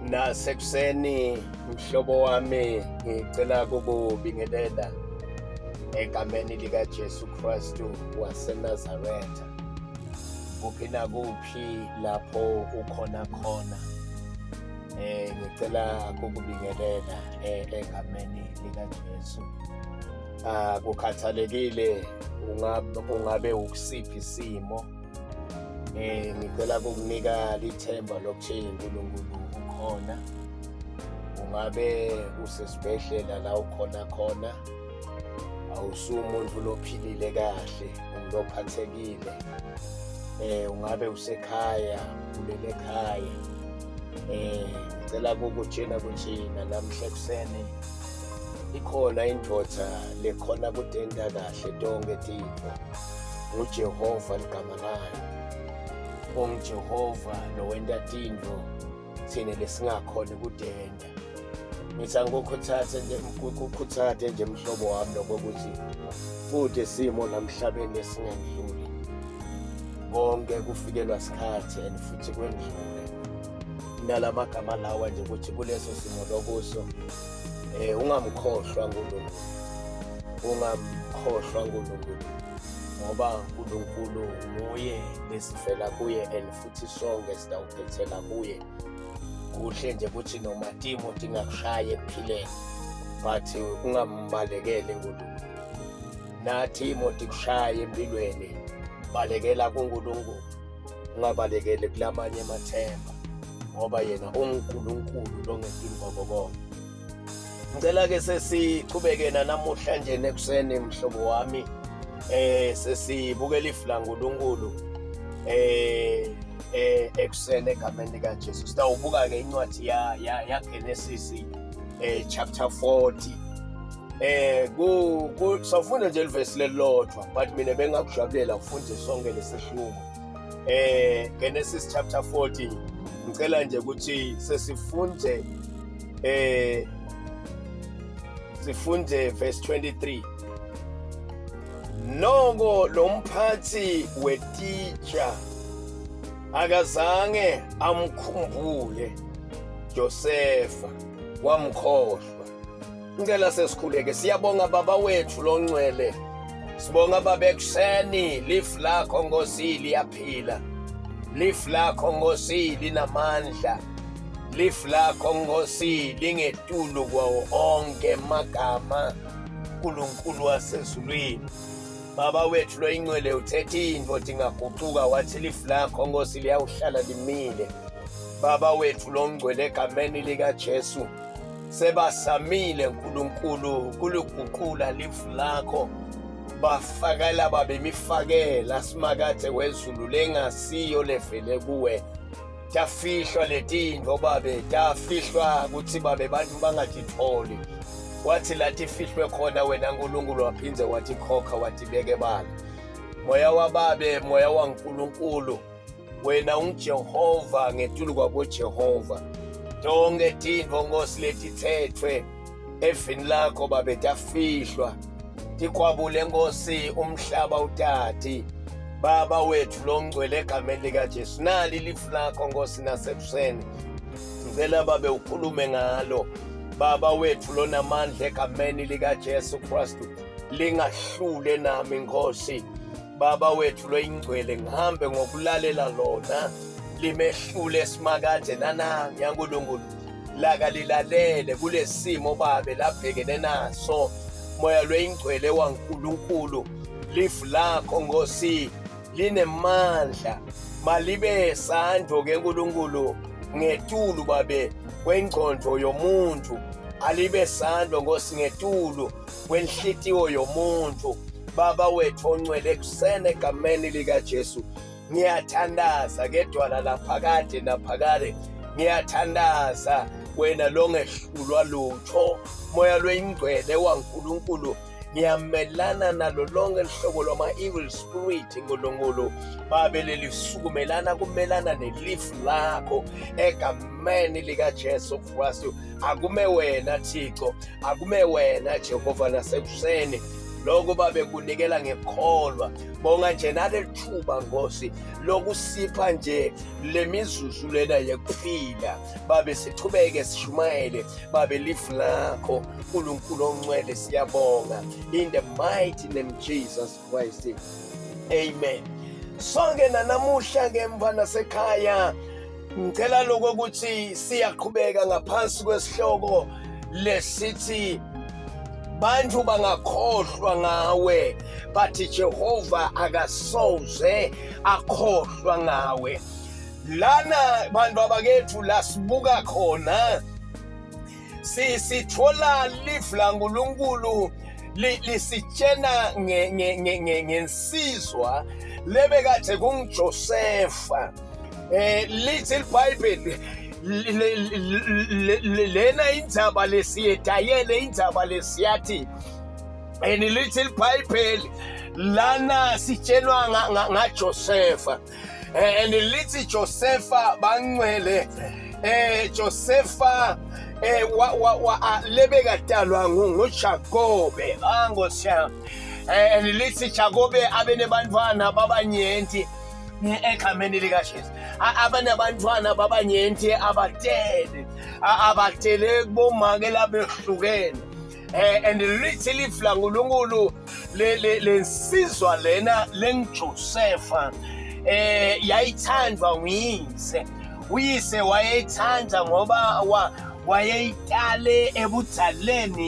Nasekuseni mhlobo wami ngicela kukubingelela egameni likaJesu Kristu waseNazaretha. Kuphi nakuphi lapho ukhona khona. Eh ngicela kukubingelela eh, egameni likaJesu. Akukhathalekile ungabe ungabe ukusiphi isimo Eh ngicela ukukunika lithemba lokuthi uNkulunkulu ukhona. Ungabe usesibhedlela la ukhona khona awusumuntu lophilile kahle, umuntu ophathekile. Eh ungabe usekhaya, ulele ekhaya. Eh ngicela ukukutshela ukuthi namhla ekuseni ikhona indoda lekhona kutenta kahle tonke tintfo. nguJehova ligama layo unguJehova lowenta tintfo thina lesingakhoni kutenta ngithi angikukhuthathe nje kukhuthathe nje mhlobo wami lokho ukuthi futhi isimo lamhlabeni esingendluli konke kufikelwa sikhathi and futhi kwendlule nalamagama lawa nje ukuthi kuleso simo lokuso eh ungamkhohlwa uNkulunkulu ungamkhohlwa uNkulunkulu ngoba uNkulunkulu nguye lesifela kuye and futhi sonke sitawuphethela kuye kuhle nje ukuthi noma timo tingakushaya ekuphileni but ungambalekeli uNkulunkulu nathi imoto ikushaya empilweni balekela kuNkulunkulu ungabalekeli kulamanye amathemba ngoba yena unguNkulunkulu longetulu kwako konke ngicela ke sesichubeke nanamuhla nje nekuseni mhlobo wami eh sesibukela ifu laNkulunkulu eh eh ekuseni egameni likaJesu sitawubuka ke incwadi ya ya Genesis eh chapter 40 eh ku sawufunda nje livesi lelilodwa but mina bengakujabulela ufunde sonke lesehluko eh Genesis chapter 40 ngicela nje ukuthi sesifunde eh sifunde verse 23 noko lo mphathi wetitsha akazange amkhumbule Josefa wamkhohlwa Ngicela sesikhuleke. Siyabonga baba wethu longcwele. Sibonga baba ekuseni lifu lakho Nkosi liyaphila. Lifu lakho Nkosi linamandla. Lifu lakho Nkosi lingetulu kwawo onke magama uNkulunkulu wasezulwini. Baba wethu loyingcwele uthethe into ingaguquka wathi lifu lakho Nkosi liyawuhlala limile. Baba wethu longcwele egameni likaJesu sebasamile nkulunkulu kuliguqula lifu lakho bafakela babemifakela simakathe wezulu lengasiyo levele kuwe tafihlwa letintfo babe tafihlwa kutsi babe bantfu bangatitfoli wathi latifihlwe khona wena nkulunkulu waphindze watikhokha watibeke bala moya wababe moya wankulunkulu wena unguJehova ngetulu kwaboJehova tonke tintfo Nkosi letithethwe evini lakho babe tafihlwa tikwabule Nkosi umhlaba utati baba wethu longcwele egameni likaJesu nali lifu lakho Nkosi nasekuseni ngicela babe ukhulume ngalo baba wethu lonamandla egameni likaJesu Kristu lingahlule nami Nkosi Baba wethu loyingcwele ngihambe ngokulalela lona limehlule simakade nanami yaNkulunkulu laka lilalele kulesimo babe labhekene naso moya loyingcwele waNkulunkulu lifu lakho Nkosi linemandla malibe sandvo ke nkulunkulu ngetulu babe kwengcondvo yomuntu alibe sandvo nkosi ngetulu kwenhlitiyo yomuntu baba wethu ongcwele ekuseni egameni likaJesu ngiyathandaza kedwala laphakade naphakade ngiyathandaza wena longehlulwa lutho moya lweyingcwele waNkulunkulu ngiyamelana nalo lonke lihlobo lwama-evil spirit nkulunkulu babe lelisukumelana kumelana nelifu lakho egameni likajesu kristu akume wena thixo akume wena jehova nasekuseni Lokho babe kunikela ngekholwa. Bonga nje nalelithuba Nkosi lokusipha nje lemizuzu lena yekuphila. Babe sichubeke sishumayele babe lifu lakho uNkulunkulu ongcwele, siyabonga in the mighty name Jesus Christ, amen. Sonke nanamuhla ke mfana sekhaya, ngicela lokho ukuthi siyaqhubeka ngaphansi kwesihloko lesithi bantu bangakhohlwa ngawe, but Jehova akasoze akhohlwa ngawe. Lana bantu abakethu la sibuka khona sithola live laNkulunkulu lisitshena ngensizwa lebekade kunguJosefa. Lithi iBhayibheli lena indzaba lesiyedayele, indzaba lesiyathi, and lithi iBhayibheli lana sitshelwa ngaJosefa, and lithi Josefa bangcwele, Josefa wa wa wa lebekadalwa nguJakobe angosha, and lithi Jakobe abenebantwana babanyenti egameni likaJesu, abanabantwana babanyenti abatele abatele kubomake labehlukene, and lithi lifu laNkulunkulu lensizwa lena lengiJosefa yayithandwa nguyise. Uyise wayeyithanda ngoba wayeyitale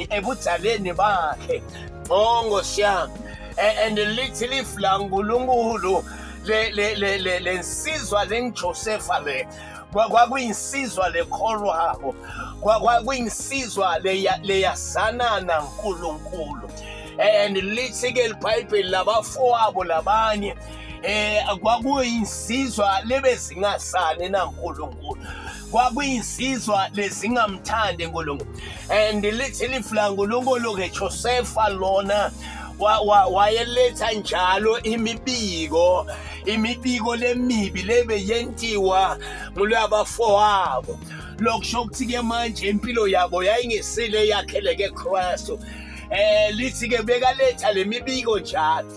ebudaleni bakhe. Oh Nkosi yami, and lithi lifu laNkulunkulu le lensizwa lengiJosefa le kwakuyinsizwa lekholwako, kwakuyinsizwa leyazana naNkulunkulu. And lithi-ke libhayibheli labafowabo labanye kwakuyinsizwa lebezingasani naNkulunkulu, kwakuyinsizwa lezingamthandi uNkulunkulu. And lithi lifu laNkulunkulu-ke Josefa lona wayeletha njalo imibiko lemibi lebe yentiwa ngulabafowabo. Lokusho ukuthi-ke manje impilo yabo yayingesile yakheleke Kristu. Lithi-ke bekaletha lemibiko njalo,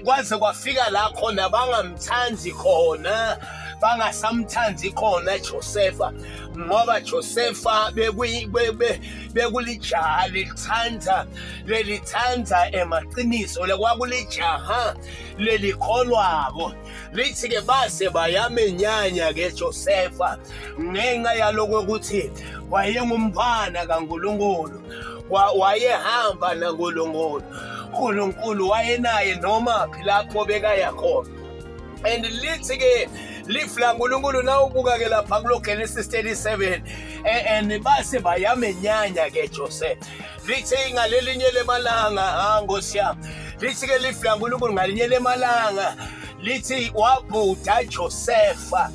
kwaze kwafika la khona bangamthandi khona, bangasamthandi khona Josefa, ngoba Josefa bekulijaha lelithanda lelithanda emaqiniso, lekwakulijaha lelikholwako. Lithi-ke base bayamenyanya ke Josefa ngenxa yaloko ukuthi wayengumfana kaNkulunkulu, wayehamba naNkulunkulu, uNkulunkulu wayenaye noma phi lapho bekaya khona. And lithi-ke lifu laNkulunkulu nawubuka ke lapha kulo Genesis 37, and base bayamenyanya ke Joseph. Lithi ngalelinye lemalanga, Nkosi yami, lithi ke lifu laNkulunkulu ngalinye lemalanga lithi wabhuda Josefa,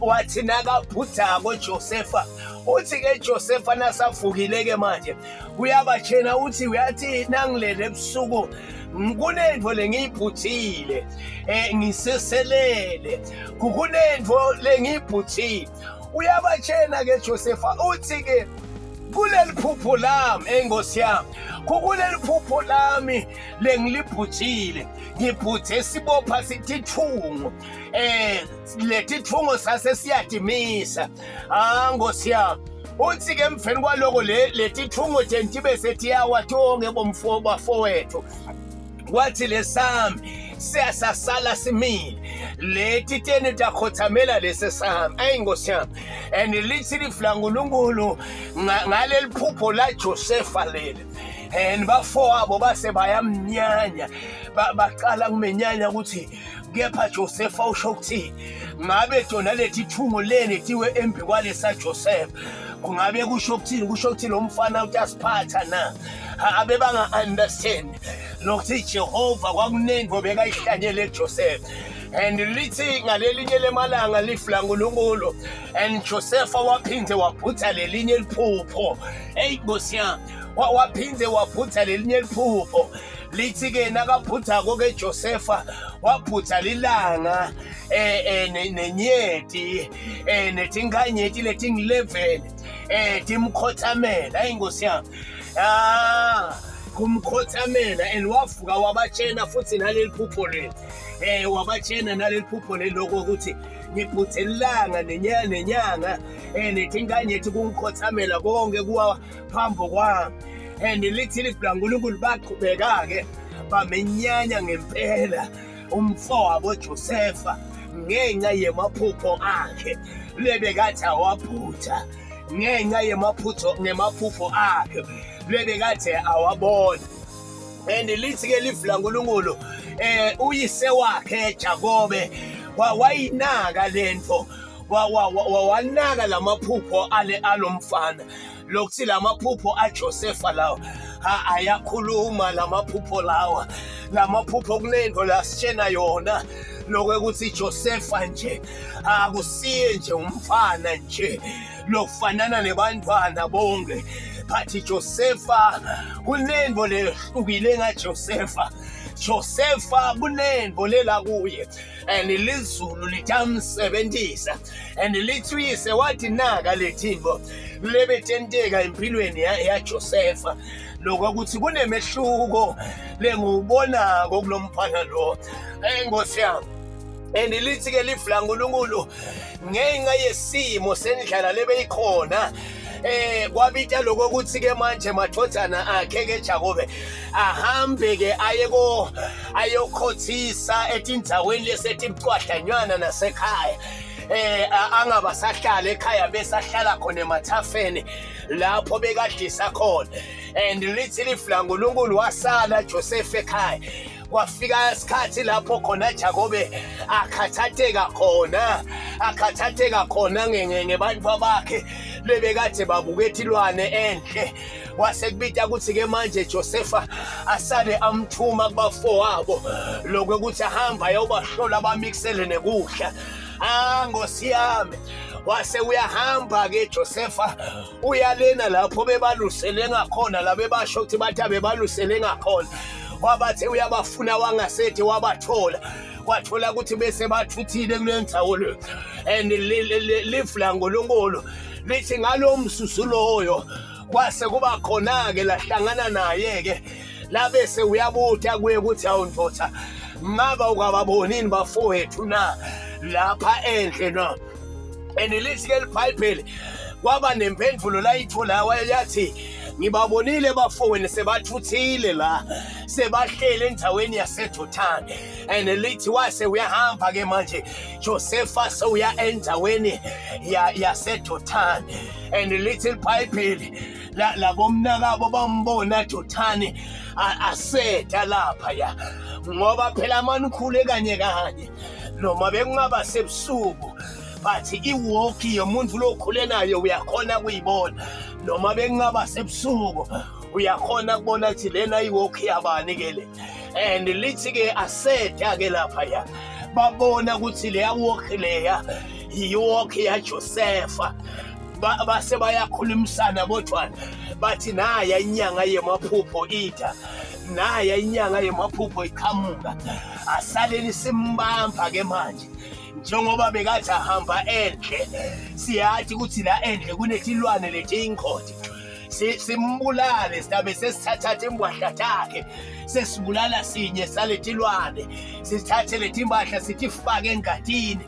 wathi nakabhudako Josefa, uthi ke Josefa nasavukile ke manje uyabatshena, uthi uyathi nangilele ebusuku kunento lengiyibhuthile, ngiseselele kunento lengiyibhuthile. Uyabatshena ke Josefa, uthi ke kuleli phupho lami, enkosi yami, kukuleli phupho lami lengilibhuthile, ngibhuthe sibopha sithithungo, letithungo sase siyadimisa. Ah Nkosi yami, uthi ke emveni kwaloko le letithungo tentibe setiyawa tonke bomfo bafowethu, kwathi lesami siyasasala simile, leti teni takhothamela lesi sami. Ayi Nkosi yami, and lithi lifu laNkulunkulu ngaleli phupho la Josefa leli, and bafowabo base bayamnyanya, baqala kumenyanya ukuthi kepha Josefa usho ukuthi ngabe tona lethi thungo leni tiwe embi kwalesa Joseph, kungabe kusho ukuthini? Kusho ukuthi lo mfana utasiphatha na? Abe banga understand nokuthi Jehova kwakunento bekayihlanyele Joseph. And lithi ngalelinye lemalanga lifu laNkulunkulu, and Joseph waphinde wabhutha lelinye liphupho. Hey Nkosi yami, waphinde wabhutha lelinye liphupho. Lithi ke nakabhuthako ke Josefa wabhutha lilanga nenyeti netinkanyeti letingu-11 timkhothamela. Ayi Nkosi yami, Kumkhothamela and wavuka wabatshena futhi naleli phupho leli. Wabatshena naleli phupho leli lokho ukuthi ngibhuthe ilanga nenyanga nenyanga nethi inkanyezi kungikhothamela konke kuwa phambi kwami. And lithi lithi laNkulunkulu baqhubeka-ke bamenyanya ngempela umfowabo Josefa ngenxa yemaphupho akhe lebekathi awaphutha ngenxa yemaphutho ngemaphupho akhe lebekade awabona. And lithi ke livi laNkulunkulu uyise wakhe Jakobe wayinaka lento, wanaka lamaphupho ale alomfana lokuthi lamaphupho aJosefa lawa ayakhuluma lamaphupho lawa, lamaphupho kunento lasitshena yona lokuthi Josefa nje akusiye nje umfana nje lokufanana nebantwana bonke, but Josefa kunento lehlukile ngaJosefa. Josefa kunento lela kuye and lizulu litamsebenzisa and lithi uyise wathi naka lethinto lebetenteka empilweni yaJosefa lokuthi kunemehluko lengiwubonako kulomfana lo. Nkosi yami. And lithi ke lifu laNkulunkulu ngenxa yesimo sendlala lebeyikhona kwabita lokho ukuthi ke manje madodana akhe ke Jakobe ahambe ke aye ko ayokhothisa etindzaweni lesetimcwahlanywana nasekhaya, angabasahlala ekhaya bese ahlala khona emathafeni lapho bekadlisa khona. And lithi lifu laNkulunkulu wasala Joseph ekhaya. Kwafika isikhathi lapho khona Jakobe akhathatheka khona, akhathatheka khona ngebantu bakhe lebekade babuke ilwane enhle. Kwase kubita ukuthi ke manje Josefa asale amthuma kubafowabo lokho ukuthi ahamba ayobahlola bamikisele nekudla. Nkosi yami, wase uyahamba ke Josefa uyalena lapho bebalusele ngakhona, la bebasho ukuthi bathi abebalusele ngakhona. Wabathe uyabafuna wangasethi wabathola, wathola ukuthi bese bathuthile kule ndzawo le. And lifu laNkulunkulu lithi ngalo msusu loyo kwase kuba khona-ke lahlangana naye-ke labese uyabuta kuye ukuthi awu ndoda, ngaba ukababonini bafowethu na lapha endle na? And lithi-ke libhayibheli kwaba nempendulo layithola yathi ngibabonile bafowenu sebathuthile la, sebahlele endaweni yaseDothani. And lithi wase uyahamba ke manje Josefa sewuya endaweni yaseDothani. And lithi libhayibheli labomnakabo bambona Dothani asetha lapha ya, ngoba phela manikhule kanye kanye noma bekungaba sebusuku, but iwalk yomuntu lokhule nayo uyakhona kuyibona noma bekungaba sebusuku, uyakhona kubona ukuthi lena iwalk yabani ke le. And lithi ke asetha ke lapha ya, babona ukuthi leya walk leya yiwalk ya Josefa. Base bayakhulumisana bodwana bathi naya inyanga yemaphupho ida, naya inyanga yemaphupho iqhamuka, asaleni simbamba ke manje njengoba bekathi ahamba endle, siyathi ukuthi la endle kunetilwane letiyinkhoti, simbulale sidabe sesithathatha imbwahla takhe, sesibulala sinye saletilwane, sithathe letimpahla sitifake engadini,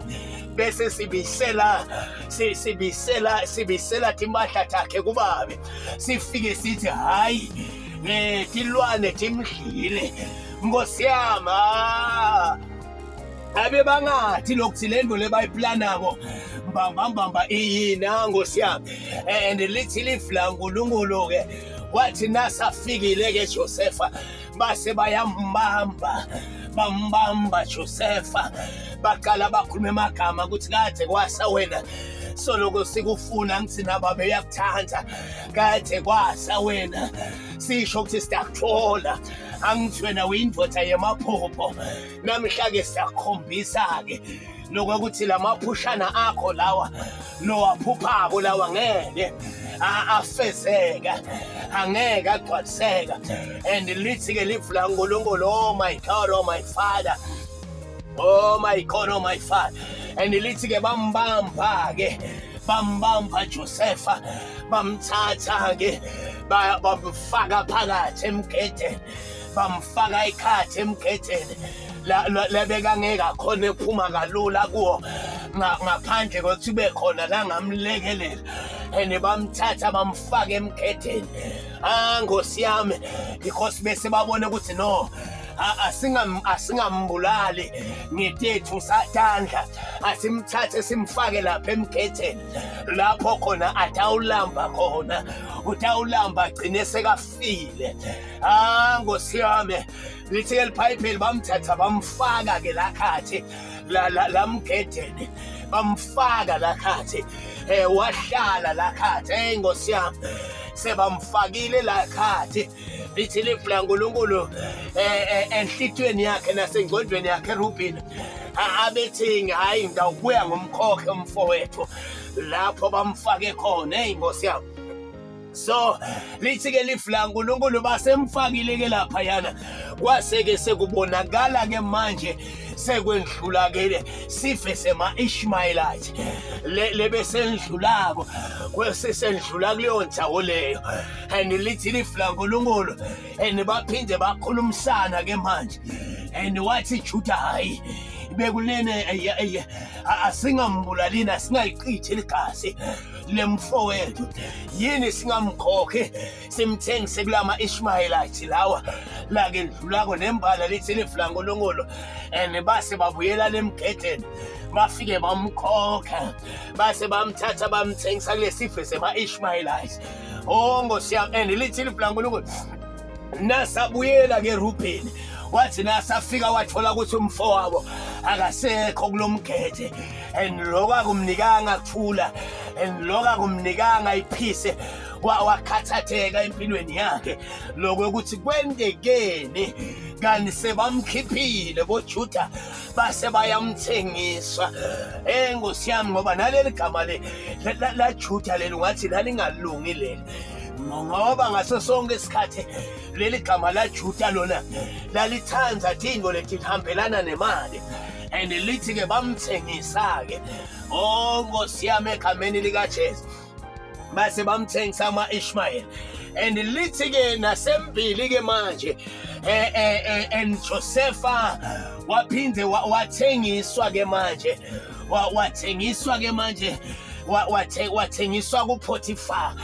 bese sibisela sibisela sibisela timpahla takhe kubabe, sifike sithi hayi tilwane timdlile. Nkosi yami, abe bangathi lokuthi le nto le bayiplanako mbambambamba iyini. Nkosi yami. And lithi lifu laNkulunkulu ke wathi nasafikile ke Josefa base bayambamba, bambamba Josefa, baqala bakhuluma amagama ukuthi kade kwasa wena soloko sikufuna, ngithi nababe uyakuthanda, kade kwasa wena sisho ukuthi siyakuthola, angithi wena uyindoda yemaphupho, namhla ke siyakukhombisa ke lokuthi lamaphushana akho lawa lowaphuphako lawa ngeke afezeka, angeke agcwaliseka. And lithi ke livu laNkulunkulu, oh my God, oh my Father, oh my God, oh my Father. And lithi ke bambamba ke Bambamba Josefa, bamthatha-ke, bamfaka phakathi emgedeni, bamfaka ikhathi emgedeni lebekangeke akhone ukuphuma kalula kuwo ngaphandle kokuthi kube khona la ngamlekelela. And bamthatha bamfaka emgedeni. Ah, Nkosi yami, because bese babone ukuthi no, asingambulali ngetethu satandla, asimthathe simfake lapha emgedeni lapho khona atawulamba khona, utawulamba agcine sekafile. Ah, Nkosi yami, lithi ke liBhayibheli bamthatha bamfaka ke lakhathi lamgedeni, bamfaka lakhathi, wahlala lakhathi. Hey Nkosi yami, sebamfakile lakhathi. Lithi lifu laNkulunkulu enhlitweni yakhe nasengqondweni yakhe Rubin, abethi hayi ngawubuya ngomkhokhe umfowethu lapho bamfake khona. Hey Nkosi yami. So lithi ke lifu laNkulunkulu basemfakile ke lapha yana, kwase ke sekubonakala ke manje sekwendlula ke sife sema Ishmaelite lebesendlulako kwesesendlula kuleyo ndzawo leyo. And lithi lifu laNkulunkulu and baphinde bakhulumisana ke manje, and wathi Juda hayi bekunene asingambulalini, asingayichithi ligazi lemfowethu, yini singamkhokhi simthengise kulama Ishmaelite lawa la ke ndlulako nembala. Lithi lifu laNkulunkulu and base babuyela lemgedeni, bafike bamkhokha, base bamthatha bamthengisa kulesife sema Ishmaelite. Oh Nkosi yami, and lithi lifu laNkulunkulu nasabuyela ke Rubeni, wathi nasafika wathola ukuthi umfowabo akasekho kulomgede, and lokho akumnikanga kuthula, and lokho akumnikanga iphise, wakhathatheka empilweni yakhe lokho ukuthi kwentekeni kanti sebamkhiphile boJuda base bayamthengisa. Eh Nkosi yami, ngoba naleli gama le la Juda leli ungathi lalingalungi leli, ngoba ngaso sonke isikhathi leli gama la Juda lona lalithanda thingo letihambelana nemali, and lithi ke bamthengisa ke. Oh Nkosi yami, egameni lika Jesu, base bamthengisa ama-Ishmael. And lithi ke nasembili ke manje, and Josepha waphinde wathengiswa ke manje, wathengiswa ke manje, wathengiswa kuPotiphar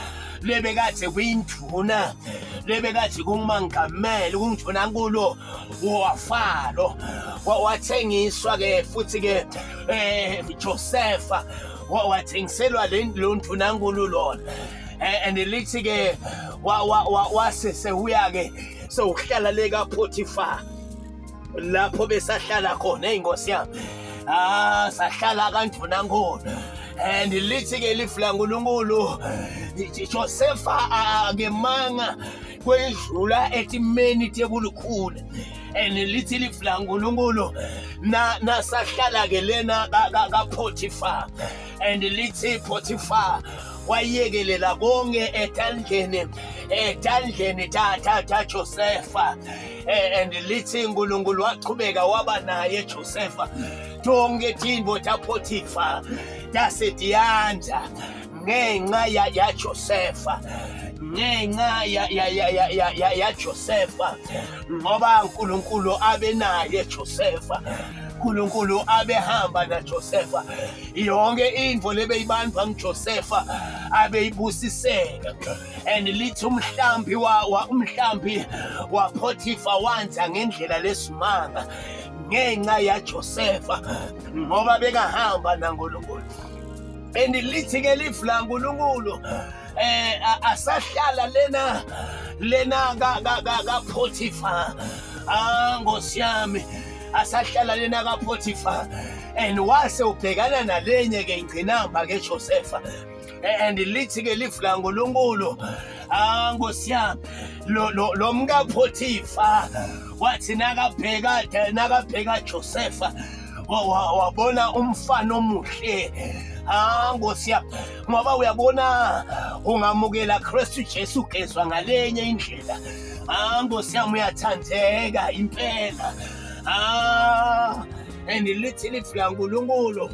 lebekade kuyinduna, lebekade kungumangameli, kunguNdunankulu waFaro. Wathengiswa ke futhi ke Josepha wathengiselwa lo ndunankulu lona. And lithi ke wase sewuya ke sewuhlala le kaPotiphar lapho besahlala khona. Hey Nkosi yami, ah sahlala kandunankulu. And lithi ke lifu laNkulunkulu Josepha akemanga kwendlula etimeni tebulukhuni. And lithi lifu laNkulunkulu nasahlala ke lena kaPotiphar, and lithi Potiphar wayekelela konke etandleni ta Josepha. And lithi uNkulunkulu wachubeka waba naye Josepha, tonke tintfo taPotiphar tasetiyandza ngenxa ya Josepha, ngenxa ya Josepha, ngoba uNkulunkulu abenaye Josepha, uNkulunkulu abehamba na Josepha. Yonke intfo lebeyibandwa nguJosepha abeyibusiseka. And lithi umhlambi wa umhlambi waPotiphar wanza ngendlela lesimanga ngenxa yaJosepha, ngoba bekahamba naNkulunkulu. And lithi ke lifu laNkulunkulu asahlala lena ka Potiphar. Ah Nkosi yami, asahlala lena ka Potiphar, and wase ubhekana nalenye ke ingqinamba ke Josepha. And lithi ke lifu laNkulunkulu, ah Nkosi yami, lo mka Potiphar wathi nakabheka Josepha wabona umfana omuhle. Ah Nkosi yami, ngoba uyabona ungamukela Kristu Jesu ugezwa ngalenye indlela. Ah Nkosi yami, uyathandeka impela. Ah and lithi lifu laNkulunkulu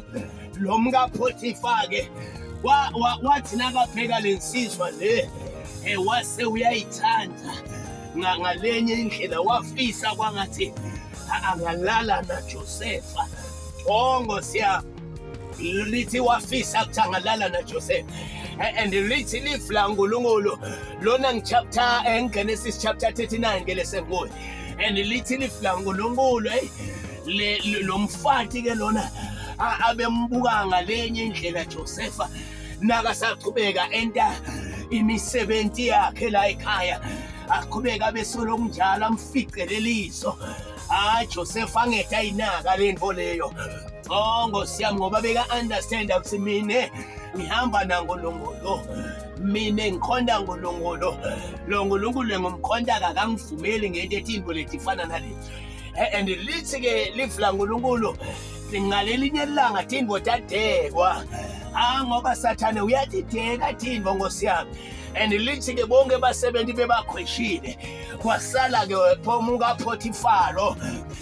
lo mka Potiphar ke Wathi nakabheka le nsizwa le wase uyayithanda ngalenye indlela, wafisa kwangathi angalala naJosefa. Oh Nkosi yami, lithi wafisa ukuthi angalala naJosefa. And lithi lifu laNkulunkulu lona ngichapter enGenesis chapter 39 ke lesenkuyo, and lithi lifu laNkulunkulu hey lo mfati ke lona abembuka ngalenye indlela Josefa nakasaqhubeka enta imisebenzi yakhe la ekhaya, aqhubeka abesolo kunjalo amficele liso. Hayi, Josefa angede ayinaka le nto leyo. Oh Nkosi yami, ngoba beka understand ukuthi mina ngihamba naNkulunkulu, mina ngikhonda uNkulunkulu, lo Nkulunkulu ngimkhonda akangivumeli ngento ethi into lethi ifana nale. And lithi ke livu laNkulunkulu ngalelinye ilanga tintfo tadekwa. Ah, ngoba Sathane uyatideka tintfo, Nkosi yami. And lithi ke bonke basebenzi bebakhweshile, kwasala ke phomuka Potifaro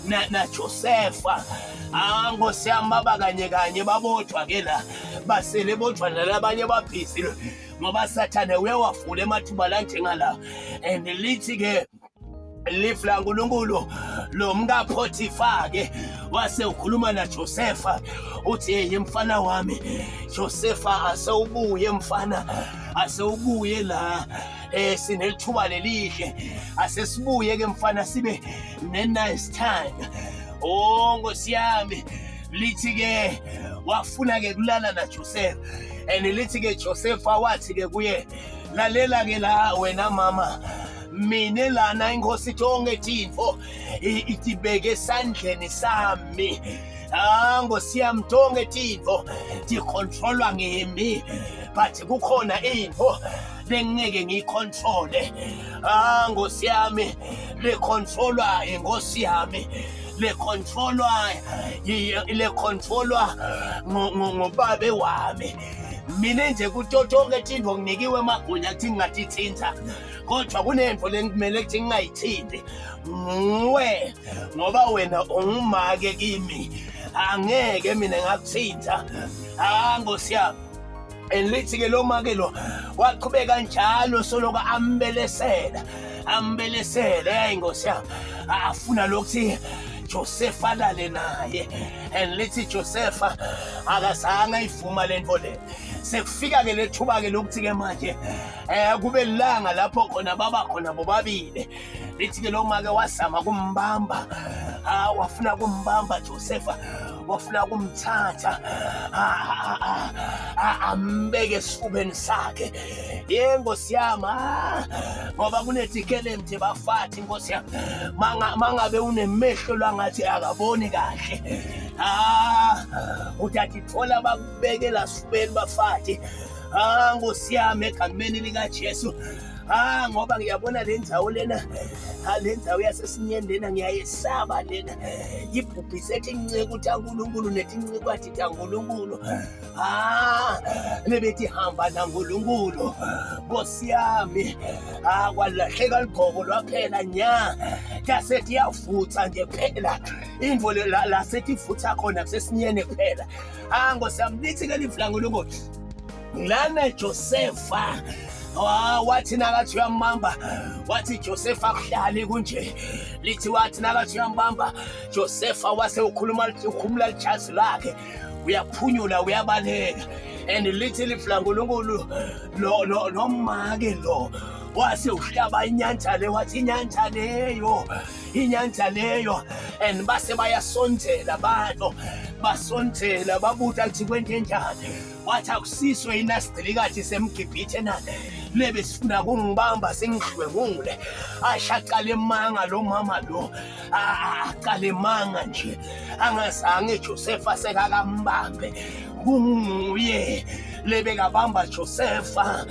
na Josefa. Ah Nkosi yami, baba kanye kanye babodwa ke la, basele bodwa nalabanye babhizi, ngoba Sathane uyawavula emathuba lanjengala. And lithi ke lifu laNkulunkulu lo mkaPhotifa ke wase ukhuluma naJosefa, uthi, "Hey mfana wami Josefa, asewubuye mfana, asewubuye la, sinelithuba lelihle, asesibuye ke mfana sibe ne nice time." Oh Nkosi yami, lithi ke wafuna ke kulala naJoseph, and lithi ke Joseph wathi ke kuye, "Lalela ke la wena mama, mine lana inkosi tonke tintfo itibeke esandleni sami. Ah Nkosi yami, tonke tintfo ticontrolwa ngimi, but kukhona intfo lengeke ngiyicontrole. Ah Nkosi yami, lecontrolwa inkosi yami, lecontrolwa lecontrolwa ngobabe wami. Mina nje kuto tonke tintfo nginikiwe emagunya kuthi ngingatithinta, kodwa kunento lengikumele kuthi ngingayithinti nguwe, ngoba wena ungumake kimi, angeke mina ngakuthinta." Ah Nkosi yami, and lithi ke lo make lo waqhubeka njalo soloku ambelesela, ambelesela. Hey Nkosi yami, afuna lokuthi Joseph alale naye, and lithi Joseph akazange ayivuma lento le. Sekufika ke lethuba ke lokuthi ke manje kube lilanga lapho khona baba khona bobabili. Lithi ke lo make wazama kumbamba, ah wafuna kumbamba Joseph, wafuna kumthatha ambeke esifubeni sakhe. Ye Nkosi yami, ngoba kunetikelemthi bafati Nkosi yami, mangabe unemehlo langathi akaboni kahle, ah utatithola bakubekela sifubeni bafati. Ah Nkosi yami, egameni likaJesu. Ah ngoba ngiyabona le ndzawo lena, le ndzawo yasesinyeni lena ngiyayesaba lena, ibhubhise tinceku taNkulunkulu netincekati taNkulunkulu. Ah lebetihamba naNkulunkulu, Nkosi yami. Ah kwalahleka ligqoko lwaphela nya, tase tiyavutsa nje phela intfo la setivutsa khona kusesinyeni kuphela. Ah Nkosi yami, lithi ke livu laNkulunkulu lana Josefa wathi nakathi uyambamba, wathi Josefa akuhlali kunje. Lithi wathi nakathi uyambamba Josefa, wase ukhuluma, ukhumula lijazi lakhe, uyaphunyula, uyabaleka. And lithi lifu laNkulunkulu lo lo lo make lo wase uhlaba inyanja le, wathi inyanja leyo, inyanja leyo. And base bayasondzela abantu, basondzela babuta kuthi kwente njani. Wathi, "Akusiso inasigqilikathi semgibhithe na lebe sifuna kungibamba singidlwengule?" Asha aqala emanga lo mama lo, aqala emanga nje, angazange Josefa sekakambambe, kunguye lebekabamba Josefa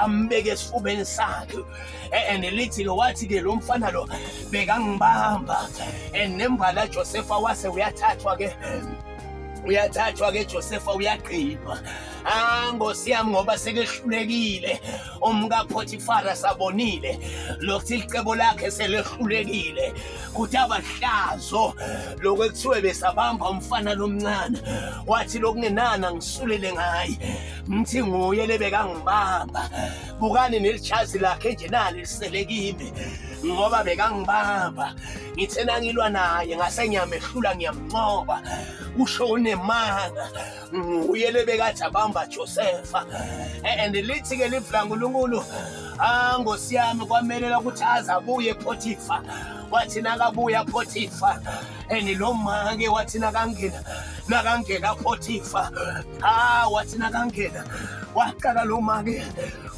ambeke esifubeni sakhe. And lithi lo wathi ke lo mfana lo bekangibamba, and nembala Josefa wase uyathathwa ke, uyathathwa ke Josefa, uyagqinwa. Ah, Nkosi yami, ngoba sekehlulekile umkaPhotifara, sabonile lokuthi licebo lakhe selehlulekile, kuthi abahlazo lokho ekuthiwe besabamba umfana lomncane, wathi lokungenana ngisulele ngaye, ngithi nguye lebekangibamba. Bukani nelijazi lakhe nje nali lisele kimi, ngoba bekangibamba, ngithe nangilwa naye ngase ngiyamehlula, ngiyamnqoba. Usho unemanga, nguye lebekathi abamba Josefa. And lithi ke livu laNkulunkulu, ah, Nkosi yami, kwamelela ukuthi aze abuye Potifa. Wathi nakabuya Potifa, and lo make wathi nakangena Potifa, ah, wathi nakangena waqala lo make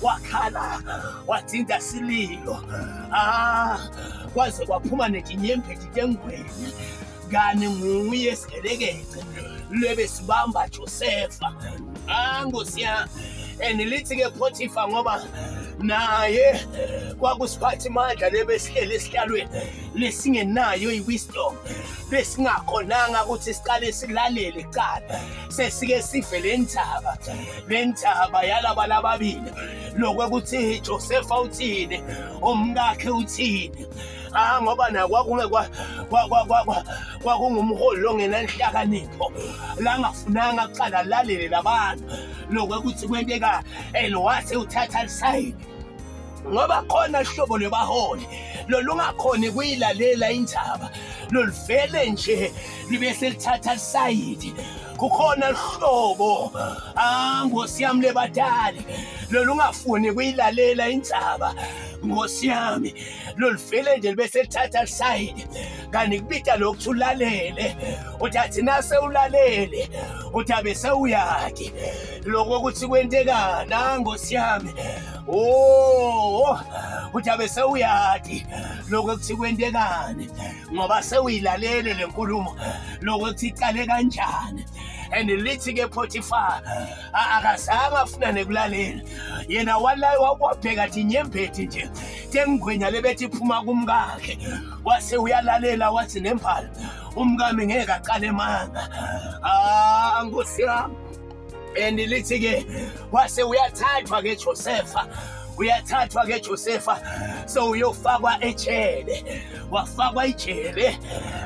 wakhala, wathinta sililo, ah, kwaze kwaphuma netinyembeti tengwenya, kani nguye sigelekece lwebe sibamba Josefa. Ah, Nkosi yami. And lithi ke Potifa, ngoba naye kwakusiphathi mandla lebesihleli esihlalweni lesingenayo i-wisdom, besingakhonanga ukuthi siqale silalele kuqala, sesike sive le ndaba yalaba lababili, lokwekuthi Josefa uthini, umkakhe uthini. Ah, ngoba nakwakunge kwakungumholi longenanhlakanipho, langafunanga kuqala lalele labantu lokwekuthi kwenteka, and wase uthatha lisayini, ngoba khona hlobo lwebaholi lolungakhoni kuyilalela indaba, loluvele nje libe selithatha lisayidi. Kukhona hlobo, ah, Nkosi yami, lebatali lolungafuni kuyilalela indzaba, Nkosi yami, loluvele nje libe selithatha lisayidi. Kanti kubita lokhu ulalele, uthi athi nase ulalele, uthi abe sewuyati lokho ukuthi kwentekani. Ah, Nkosi yami, oh, uthi abe sewuyati lokho kuthi kwentekani, ngoba sewuyilalele le nkulumo lokho kuthi iqale kanjani. And lithi ke Potiphar akazange afuna nekulalela yena, wala, wabheka athi inyembeti nje tengwenya lebethi iphuma kumkakhe, wase uyalalela, wathi nemphala umkami ngeke aqale manga. Ah, Nkosi yami. And lithi ke wase uyathathwa ke Josefa, uyathathwa ke Josefa, so uyofakwa ejele. Wafakwa ejele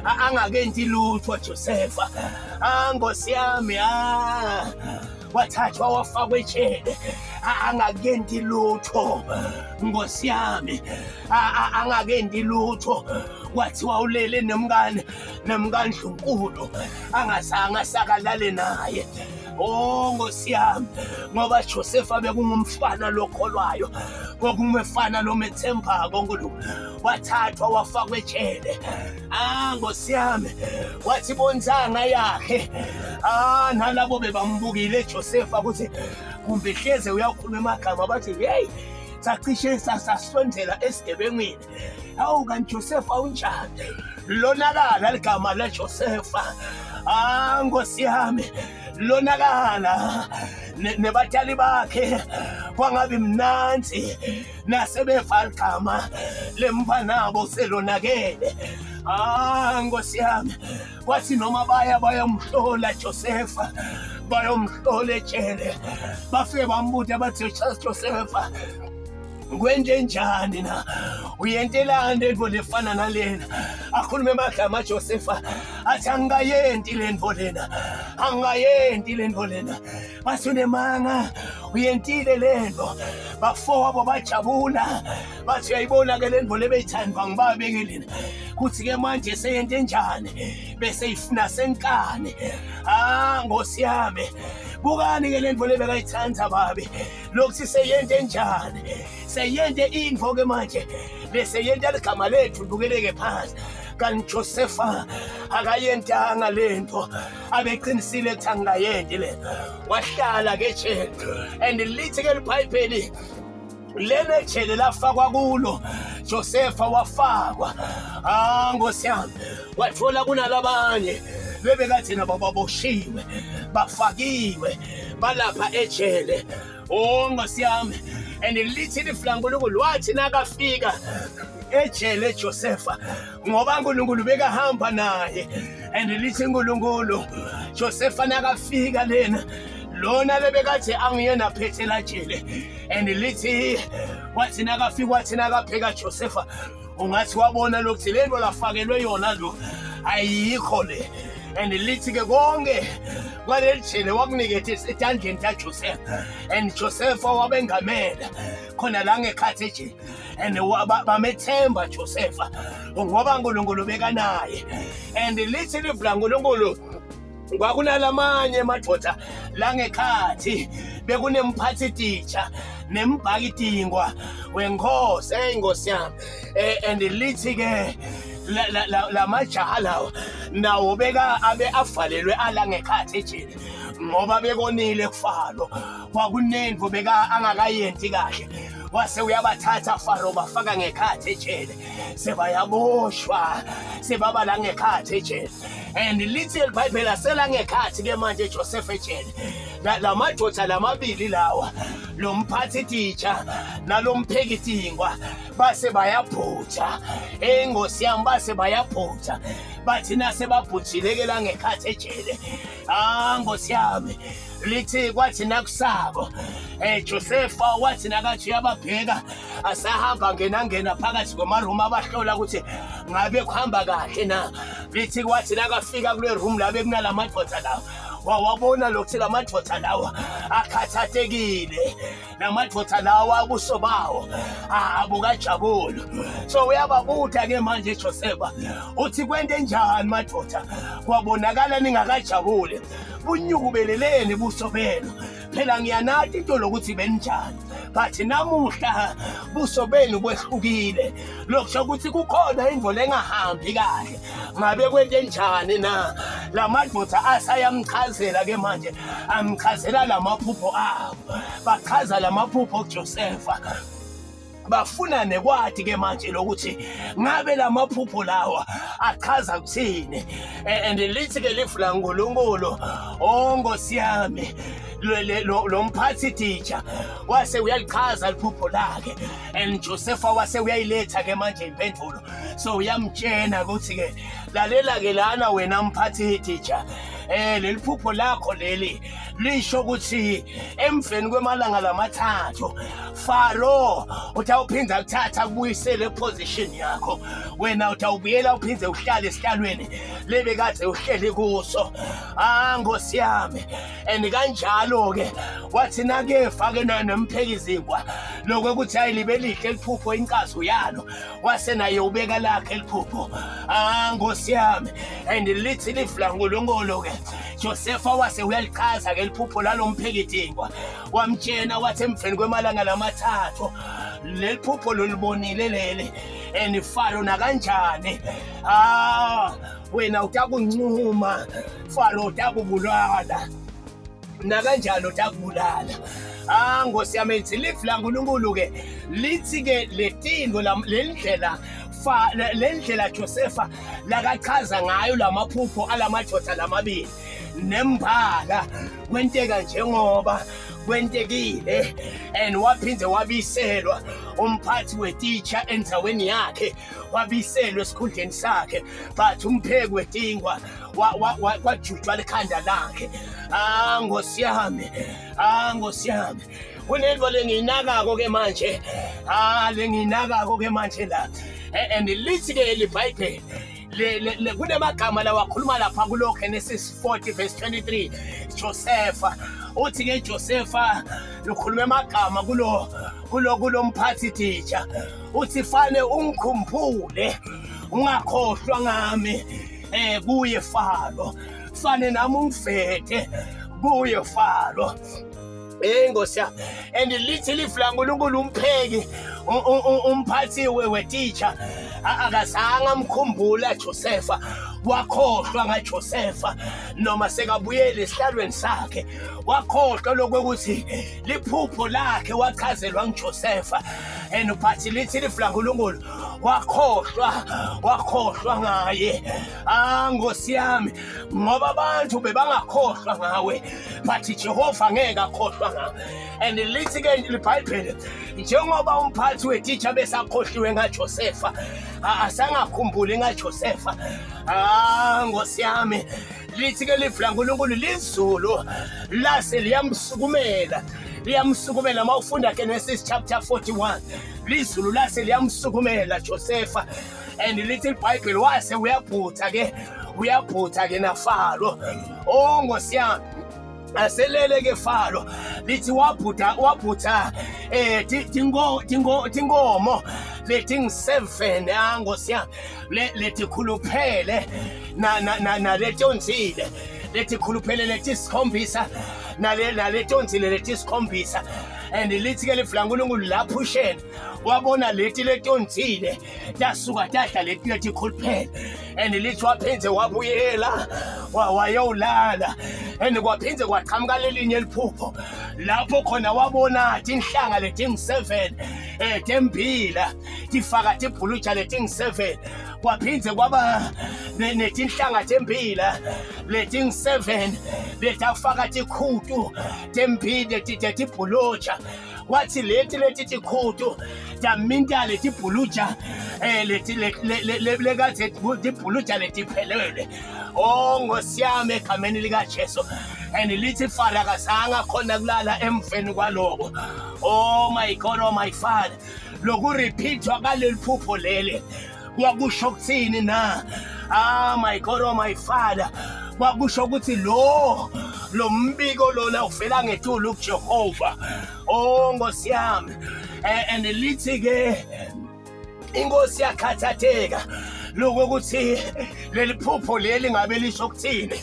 angakenti lutho Josefa. Ah, Nkosi yami, ah, wathathwa wafakwa ejele angakenti lutho, Nkosi yami, angakenti lutho. Kwathiwa ulele nemkane nemkandlunkulu, angazange asakalale naye. Oh, Nkosi yami, ngoba Josefa bekungumfana lokholwayo, kwakungumfana lomethembako uNkulunkulu. Wathathwa wafakwa ejele. Ah, Nkosi yami, wathi bontsanga yakhe, ah, nalabo bebambukile Josefa ukuthi kumbe hleze uyakhuluma amagama, bathi hey, sacishe sasondela esigebengwini. Hawu, kanti Josefa unjani? Lonakala ligama laJosefa. Ah, Nkosi yami, lonakala. Nebatali bakhe kwangabi mnanzi nasebeva ligama lemfanabo selonakele. Ah, Nkosi yami, kwathi noma baya bayomhlola Josefa, bayomhlola ejele, bafike bambuta bathi, "Josefa, kwenje njani na? Uyentelani lento lefana nalena?" Akhulume amagama Josefa, athi, "Angikayenti lento lena, angikayenti lento lena." Bathi, "Unemanga, uyentile lento." Bafowabo bajabula, bathi, "Uyayibona ke lento lebeyithandwa ngibabeke lena, kuthi ke manje seyente njani bese ifuna senkane." Ah, Nkosi yami, bukani ke lento lebekayithanda babe, lokuthi seyente njani, seyente intfo ke manje bese yenta ligama lethu libukeleke phansi. Kanti Josefa akayentanga lento, abeqinisile ukuthi angingayenti le. Wahlala ke jele, and lithi ke libhayibheli lele jele lafakwa kulo Josefa, wafakwa, ah, Nkosi yami, wathola kunalabanye bebekathi nabo baboshiwe, bafakiwe balapha ejele. Oh, Nkosi yami. And lithi liflankulunkulu, wathi nakafika ejele Josefa, ngoba uNkulunkulu bekahamba naye, and lithi uNkulunkulu, Josefa nakafika lena Lona lebekathe angiyena phethe lajele and lithi wathi nakafika wathi nakapheka Josefa ungathi wabona lokuthi le nto lafakelwe yona lo ayikho le and lithi ke konke kwaleli jele wakunikethe etandleni kaJosefa and Josefa wabengamela khona la ngekhathi ejele and bamethemba Josefa ngoba uNkulunkulu bekanaye and lithi livula uNkulunkulu kwakunalamanye amadoda langekhathi bekunemphathi titsha nembhaki dingwa wenkosi hey nkosi yami eh, and lithi ke lamajaha lawa nawo beka abe avalelwe ala ngekhathi ejele ngoba bekonile kufalo kwakunento beka angakayenti kahle wase uyabathatha faro bafaka ngekhathi ejele sebayaboshwa sebaba la ngekhathi ejele and lithi elibhayibheli aselangekhathi ke manje Joseph ejele la madoda lamabili lawa lo mphathi titsha nalompheki tingwa base bayaphutha engosi yami base bayaphutha bathi nase babhujile ke la ngekhathi ejele ah ngosi yami lithi kwathi nakusabo eh Josefa wathi nakathi uyababheka asahamba ngena ngena phakathi kwamaroom abahlola ukuthi ngabe kuhamba kahle na lithi kwathi nakafika kule room la bekunalamadoda lawa wawabona lokuthi lamadoda lawa akhathatekile lamadoda lawa abuso bawo abukajabulu so uyababutha ke manje Josefa uthi kwente njani madoda kwabonakala ningakajabuli bunyukubeleleni buso benu phela ngiyanati into lokuthi benjani but namuhla buso benu kwehlukile lokusho ukuthi kukhona into lengahambi kahle ngabe kwente njani na la madoda asayamchazela ke manje amchazela lamaphupho abo bachaza lamaphupho kuJosefa bafuna nekwati ke manje lokuthi ngabe lamaphupho lawa achaza kuthini and lithi ke lifu laNkulunkulu oh Nkosi yami lo mphathi teacher wase uyalichaza liphupho lakhe and Josefa wase uyayiletha ke manje impendulo so uyamtshena ukuthi ke lalela ke lana wena mphathi teacher eh leli phupho lakho leli lisho ukuthi emveni kwemalanga lamathathu Faro utawuphinda kuthatha akubuyisele position yakho wena utawubuyela uphinde uhlale esihlalweni lebekade uhleli kuso ah nkosi yami and kanjalo ke wathi nake fake nompheki izinkwa lokho ukuthi hayi libe lihle liphupho incazo yalo wase naye ubeka lakhe liphupho ah nkosi yami and lithi livula nkulunkulu ke Josefa wase uyalichaza ke liphupho lalompheki wamtshena wathi emveni kwemalanga lamathathu leli phupho lolibonile leli and faro nakanjani ah wena utakuncuma faro utakubulala nakanjani utakubulala ah nkosi yami lithi live laNkulunkulu ke lithi ke letinto lendlela fa lendlela Josefa lakachaza ngayo lamaphupho alamadoda lamabili nembala kwenteka njengoba kwentekile and waphinde wabiselwa umphathi wetitsha endaweni yakhe wabiselwa esikhundleni sakhe but umpheki wetingwa kwajutshwa likhanda lakhe ah nkosi yami ah nkosi yami kunento lengiyinakako ke manje ah lengiyinakako ke manje la and lithi ke libhayibheli kunemagama lawakhuluma lapha kulo Genesis 40 verse 23 Josefa uthi ke Josefa lukhuluma amagama kulo kulo kulomphathi teacher uthi fane ungikhumbule ungakhohlwa ngami eh kuye Faro fane nami ungifethe kuye Faro Hey Nkosi yami and lithi lifu laNkulunkulu umpheki umphathi wetitsha akazange amkhumbula Josefa wakhohlwa ngaJosefa noma sekabuyele esihlalweni sakhe wakhohlwa lokuthi liphupho lakhe wachazelwa nguJosefa and but lithi lifu laNkulunkulu wakhohlwa wakhohlwa ngaye ah Nkosi yami ngoba abantu bebangakhohlwa ngawe but Jehova ngeke akhohlwa ngawe and lithi ke libhayibheli njengoba umphathi wetitsha besakhohliwe ngaJosefa asangakhumbuli ngaJosefa ah Nkosi yami Lithi ke livi laNkulunkulu lizulu lase liyamsukumela, liyamsukumela. Uma ufunda Genesis chapter 41, lizulu lase liyamsukumela Josefa, and lithi iBhayibheli wase uyabhutha ke, uyabhutha ke naFaro. Oh Nkosi yami, aselele ke Faro, lithi wabhutha, wabhutha tingo tingo tinkomo letingu-7, ah Nkosi yami, letikhuluphele na na na naletonzile, letikhuluphele letisikhombisa nale naletonzile letisikhombisa. And lithi ke livi laNkulunkulu laphusheni wabona leti letonzile tasuka tadla leti letikhuluphele, and lithi waphindze wabuyela wayowulala, and kwaphindze kwaqhamuka lelinye liphupho lapho khona wabona tinhlanga letingu-7 tembila tifaka tibhuluja letingu-7, kwaphindze kwaba netinhlanga tembila letingu-7 letafaka tikhutu tembila tetibhuluja. Kwathi leti leti tikhutu taminta letibhuluja leti lekathe tibhuluja letiphelele. Oh Nkosi yami, egameni likaJesu. And lithi Faro akazange akhona kulala emveni kwaloko. Oh my God, oh my Father, lokurepeatwa kaleli phupho leli kwakusho kuthini na? Ah my God, oh my Father, kwakusho ukuthi lo lo mbiko lona uvela ngetulu kuJehova. Oh Nkosi yami, and lithi ke inkosi yakhathatheka lokuthi leli phupho leli ngabe lisho kuthini,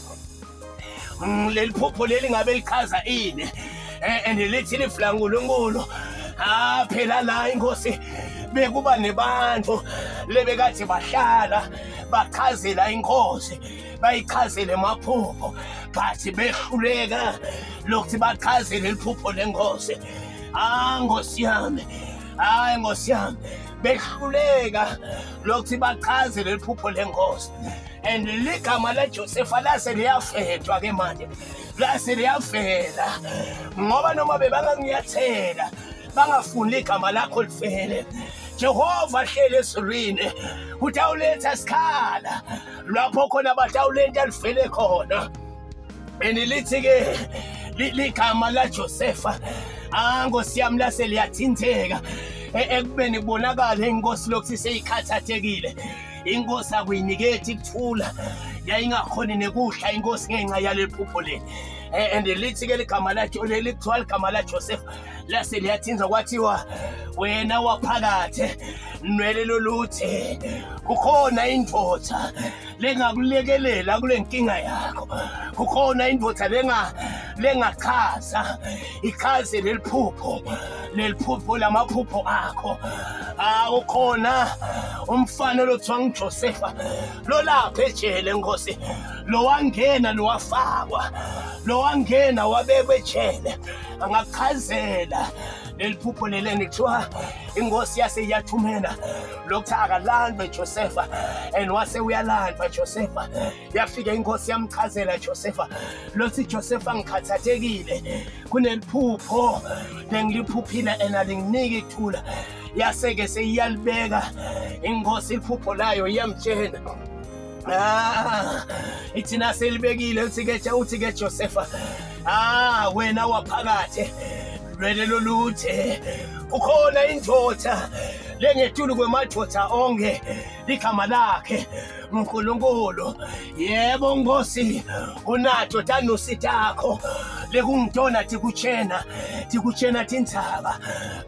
leli phupho leli ngabe lichaza ini. And lithi livi laNkulunkulu, ah phela la inkosi bekuba nebantu lebekathi bahlala bachazela inkosi, bayichazele amaphupho, but behluleka lokuthi bachazele liphupho lenkosi. Ah Nkosi yami, hayi Nkosi yami, behluleka lokuthi bachaze leli phupho lenkosi. And ligama laJosefa lase liyafetwa ke manje, lase liyavela, ngoba noma bebangangiyathela bangafuni igama lakho lifele, Jehova hlele ezulwini utawuletha sikhala lapho khona batawulenta livele khona. And lithi ke ligama laJosefa, ah Nkosi yami, lase liyathintheka ekubeni kubonakala inkosi lokhu seyikhathathekile. Inkosi akuyinikethi kuthula, yayingakhoni nekudla inkosi ngenxa yaleli phupho leli. And lithi ke ligama lakhe leli kuthiwa ligama laJoseph lase liyathinza, kwathiwa wena waphakathe nwele loluthe, kukhona indoda lengakulekelela kule nkinga yakho, kukhona indoda lenga lengachaza ichaze leli phupho, leli phupho lamaphupho akho. Awukhona umfana lothiwa nguJosefa lolapha ejele nkosi, lowangena lowafakwa, lowangena wabekwa ejele, angachazela leli phupho leleni. Kuthiwa inkosi yase iyathumela lokuthi akalandwe Josefa, and wase uyalandwa Josefa. Yafika inkosi yamchazela Josefa lothi, Josefa, ngikhathathekile, kuneliphupho lengiliphuphile and alinginiki ikuthula. Yase-ke seyiyalibeka inkosi iphupho layo, iyamtshena. Ah, ithina selibekile, uthi ke uthi ke Josefa, ah wena waphakathe lwele loluthe, kukhona indoda lengetulu kwemadoda onke, ligama lakhe uNkulunkulu. Yebo Nkosi, unato tanusi takho lekungitona tikutshena tikutshena tindzaba,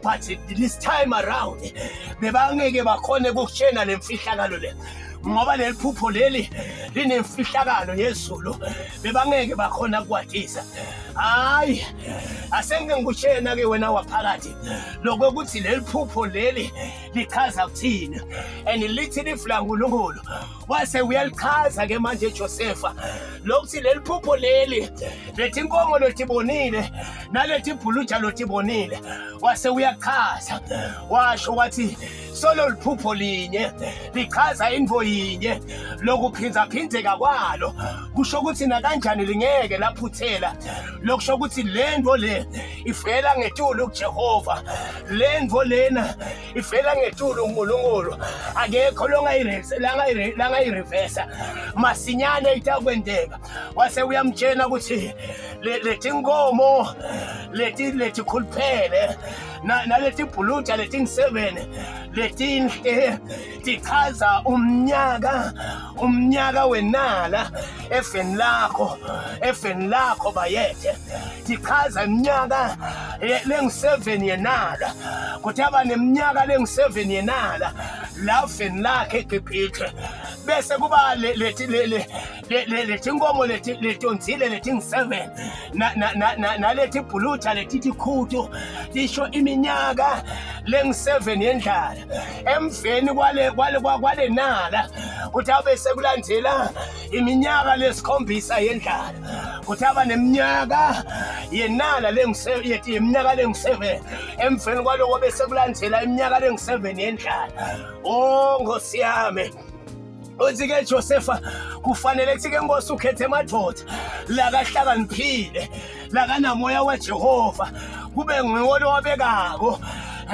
but this time around bebangeke bakhone ukutshena lemfihlakalo le, ngoba leli phupho leli linemfihlakalo yezulu, bebangeke bakhona kukwatisa. Hayi, asengike ngikutshena ke wena waphakathi lokuthi leli phupho leli lichaza kuthini. And lithi livi laNkulunkulu wase uyalichaza ke manje Josefa lokuthi leli phupho leli lethi inkomo lotibonile nalethi ibhuluja lotibonile, wase uyachaza washo wathi solo liphupho linye lichaza into. linye lokuphindzaphindeka kwalo kusho ukuthi nakanjani lingeke laphuthela. Lokusho ukuthi lento le ivela ngetulu kuJehova, lento lena ivela ngetulu uNkulunkulu, akekho langayirivesa masinyane itakwenteka. Wase uyamtshela ukuthi letinkomo leti letikhuluphele naletibhuluja letingu-7 letinhle tichaza umnyaka, umnyaka wenala efeni lakho, efeni lakho bayethe. Tichaza iminyaka lengu-7 yenala, kuthi aba neminyaka lengu-7 yenala la feni lakhe eGibhithe, bese kuba leti letinkomo letondzile letingu-7 naleti bhuluja letitikhuthu tisho iminyaka lengu-7 yendlala. Emveni kwale kwale kwale nala kuthi abe sekulandela iminyaka lesikhombisa yendlala, kuthi aba neminyaka yenala yeminyaka lengu-7. Emveni kwaloko bese kulandela iminyaka lengu-7 yendlala. Oh Nkosi yami, uthi ke Josefa kufanele kuthi ke Nkosi ukhethe emadoda lakahlakaniphile lakanamoya waJehova kube nguwo lowabekako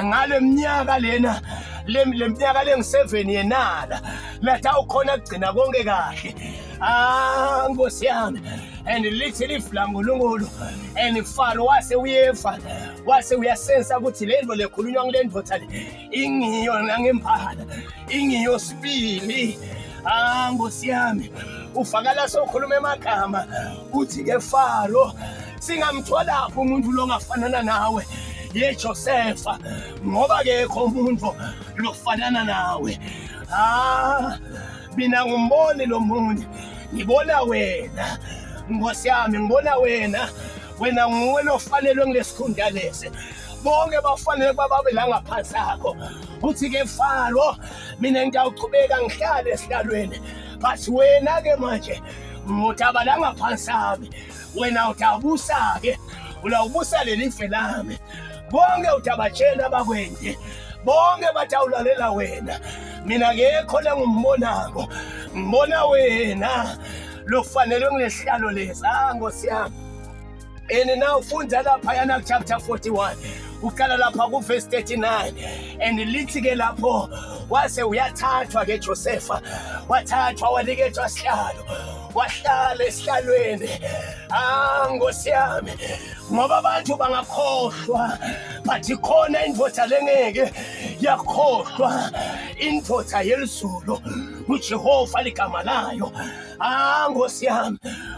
ngale minyaka lena le minyaka lengu-7 yenala lathi awukhona kugcina konke kahle. Ah Nkosi yami, and lithi lifu laNkulunkulu and Faro wase uyeva wase uyasensa ukuthi le nto lekhulunywa ngule ndoda le ingiyo nangemphala, ingiyo sibili. Ah Nkosi yami, ufakala sokhuluma emagama uthi ke Faro singamtholaphi umuntu longafanana nawe ye Josefa, ngoba kekho umuntu lofanana nawe. Ah mina ngumboni lo muntu, ngibona wena Nkosi yami, ngibona wena, wena nguwe lofanelwe ngilesikhundla lesi, bonke bafanele ukuba babe la ngaphansi akho. Uthi ke Faro mina ngiyawuchubeka ngihlale esihlalweni, but wena ke manje ngutaba la ngaphansi ami, wena utabusa ke, ulawubusa leli fe lami, bonke utabatshela bakwende, bonke batawulalela wena. Mina akekho lengimbonako, ngibona wena lofanelwe ngilesihlalo lesi. Ah Nkosi yami. And now funda laphayana chapter 41 uqala lapha ku verse 39 and lithi ke lapho wase uyathathwa ke Josefa, wathathwa waniketwa sihlalo, wahlala esihlalweni. Ah Nkosi yami, ngoba abantu bangakhohlwa but ikhona indoda lengeke yakhohlwa, indoda yelizulu uJehova ligama layo. Ah Nkosi yami,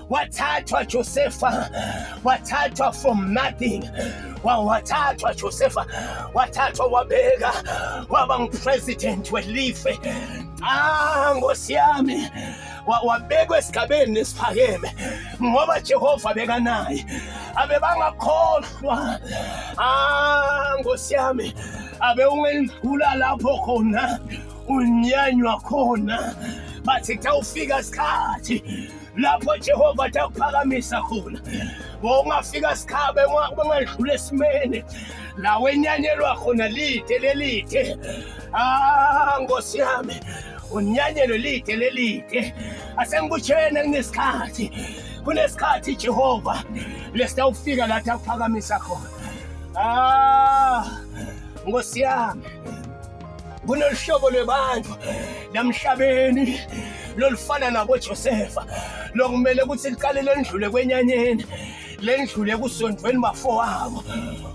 wathathwa Josefa, wathathwa from nothing, wathathwa Josefa, wathathwa wabeka waba ngupresident welife. Ah Nkosi yami, wabekwa esigabeni esiphakeme ngoba Jehova bekanaye, abe bangakhohlwa. Ah Nkosi yami, abe ungendlula lapho khona unyanywa khona, bathi kutawufika isikhathi lapho Jehova atakuphakamisa khona. Wongafika sikhabe ungadlula esimeni la wenyanyelwa khona lide lelide. Ah Nkosi yami, unyanyelwe lide lelide. Asengikutshene kunesikhathi, kunesikhathi Jehova lesitawufika la takuphakamisa khona. Ah Nkosi yami, kunoluhlobo lwebantu lamhlabeni lolufana naboJosefa lokumele ukuthi liqale lendlule kwenyanyeni, lendlule kusondweni bafowabo.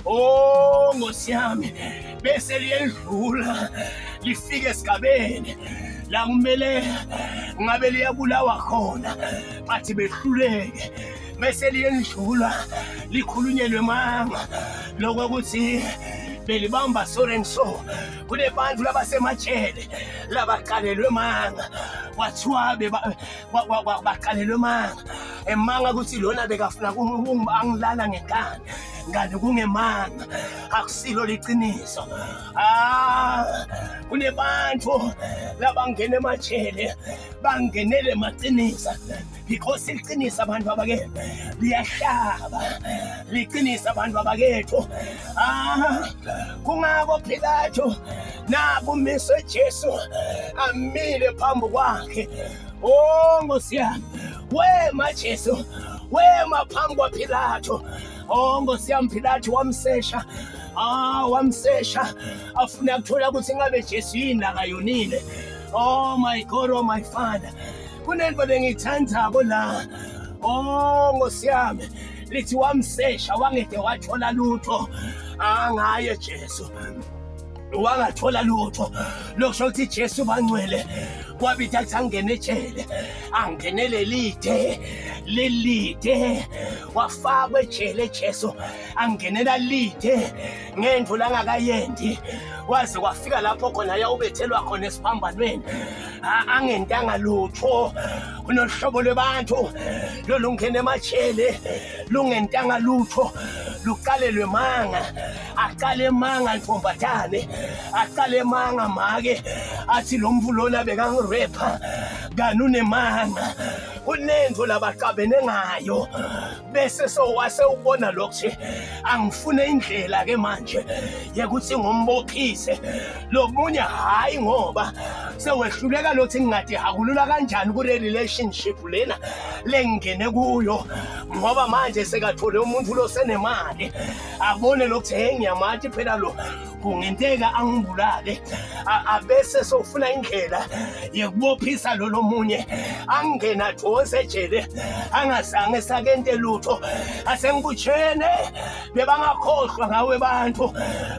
Oh Nkosi yami, bese liyendlula lifike esigabeni la kumele ngabe liyabulawa khona, bathi behluleke, bese liyendlula likhulunyelwe manga lokuthi belibamba so and so. Kunebantu labasemajele labaqalelwe manga. Kwathiwa baqalelwe emanga, emanga ukuthi lona bekafuna angilala ngenkani, kanti kungemanga, akusilo liciniso. Ah, kunebantu labangena emajele bangenele macinisa because liqinisa abantu abakethu, liyahlaba liqinisa abantu abakethu. Ah, kungako Pilato nakumiswe Jesu amile phambi kwakhe. Oh Nkosi yami, wema Jesu, wema phambi kwaPilato. Oh Nkosi yami, Pilato wamsesha, ah wamsesha afuna ukuthola ukuthi ngabe Jesu yini akayonile. Oh my God, oh my Father, kunento lengiyithandzako la. Oh Nkosi yami, lithi wamsesha wangede wathola lutho angaye Jesu, wangathola lutho. Lokusho ukuthi Jesu bangcwele kwabitha kuthi angene ejele, angenele lide lelide, wafakwa ejele Jesu, angenela lide ngento langakayendi, waze wafika lapho khona yawubethelwa khona esiphambanweni angentanga lutho. Kunohlobo lwebantu lolungena emajele lungentanga lutho, luqalelwe manga, aqale manga ntombatane, aqale manga make, athi lo mvu lona bekangirepha kani unemanga. Kunento labaqabene ngayo, bese sowase ubona lokho, angifune indlela ke manje yekuthi ngombophise lo munye. Hayi, ngoba sewehluleka lothi ngingade hakulula kanjani kule relationship lena lengingene kuyo, ngoba manje sekathole umuntu lo senemali, abone lokuthi hey, ngiyamathi phela lo kungenteka angibulale, abese sofuna indlela yekubophisa lo lomunye, angena adonse ejele angazange sakente lutho. Asengibutshene bebangakhohlwa ngawe bantu,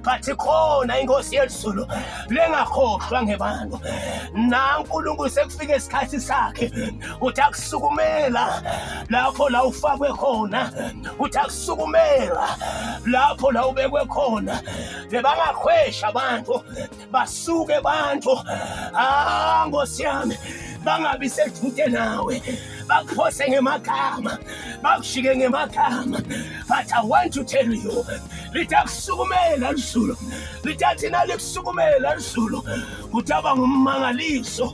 but khona inkosi yelizulu lengakhohlwa ngebantu. NaNkulunkulu sekufika isikhathi sakhe, uthi akusukumela lapho la ufakwe khona, uthi akusukumela lapho la ubekwe khona. Bebangakhwesha abantu, basuke bantu, ah Nkosi yami, bangabi sedude nawe, bakuphose ngemagama, bakushike ngemagama. But I want to tell you, lithi akusukumela lizulu, lithi athina likusukumela lizulu, kutaba ngummangaliso.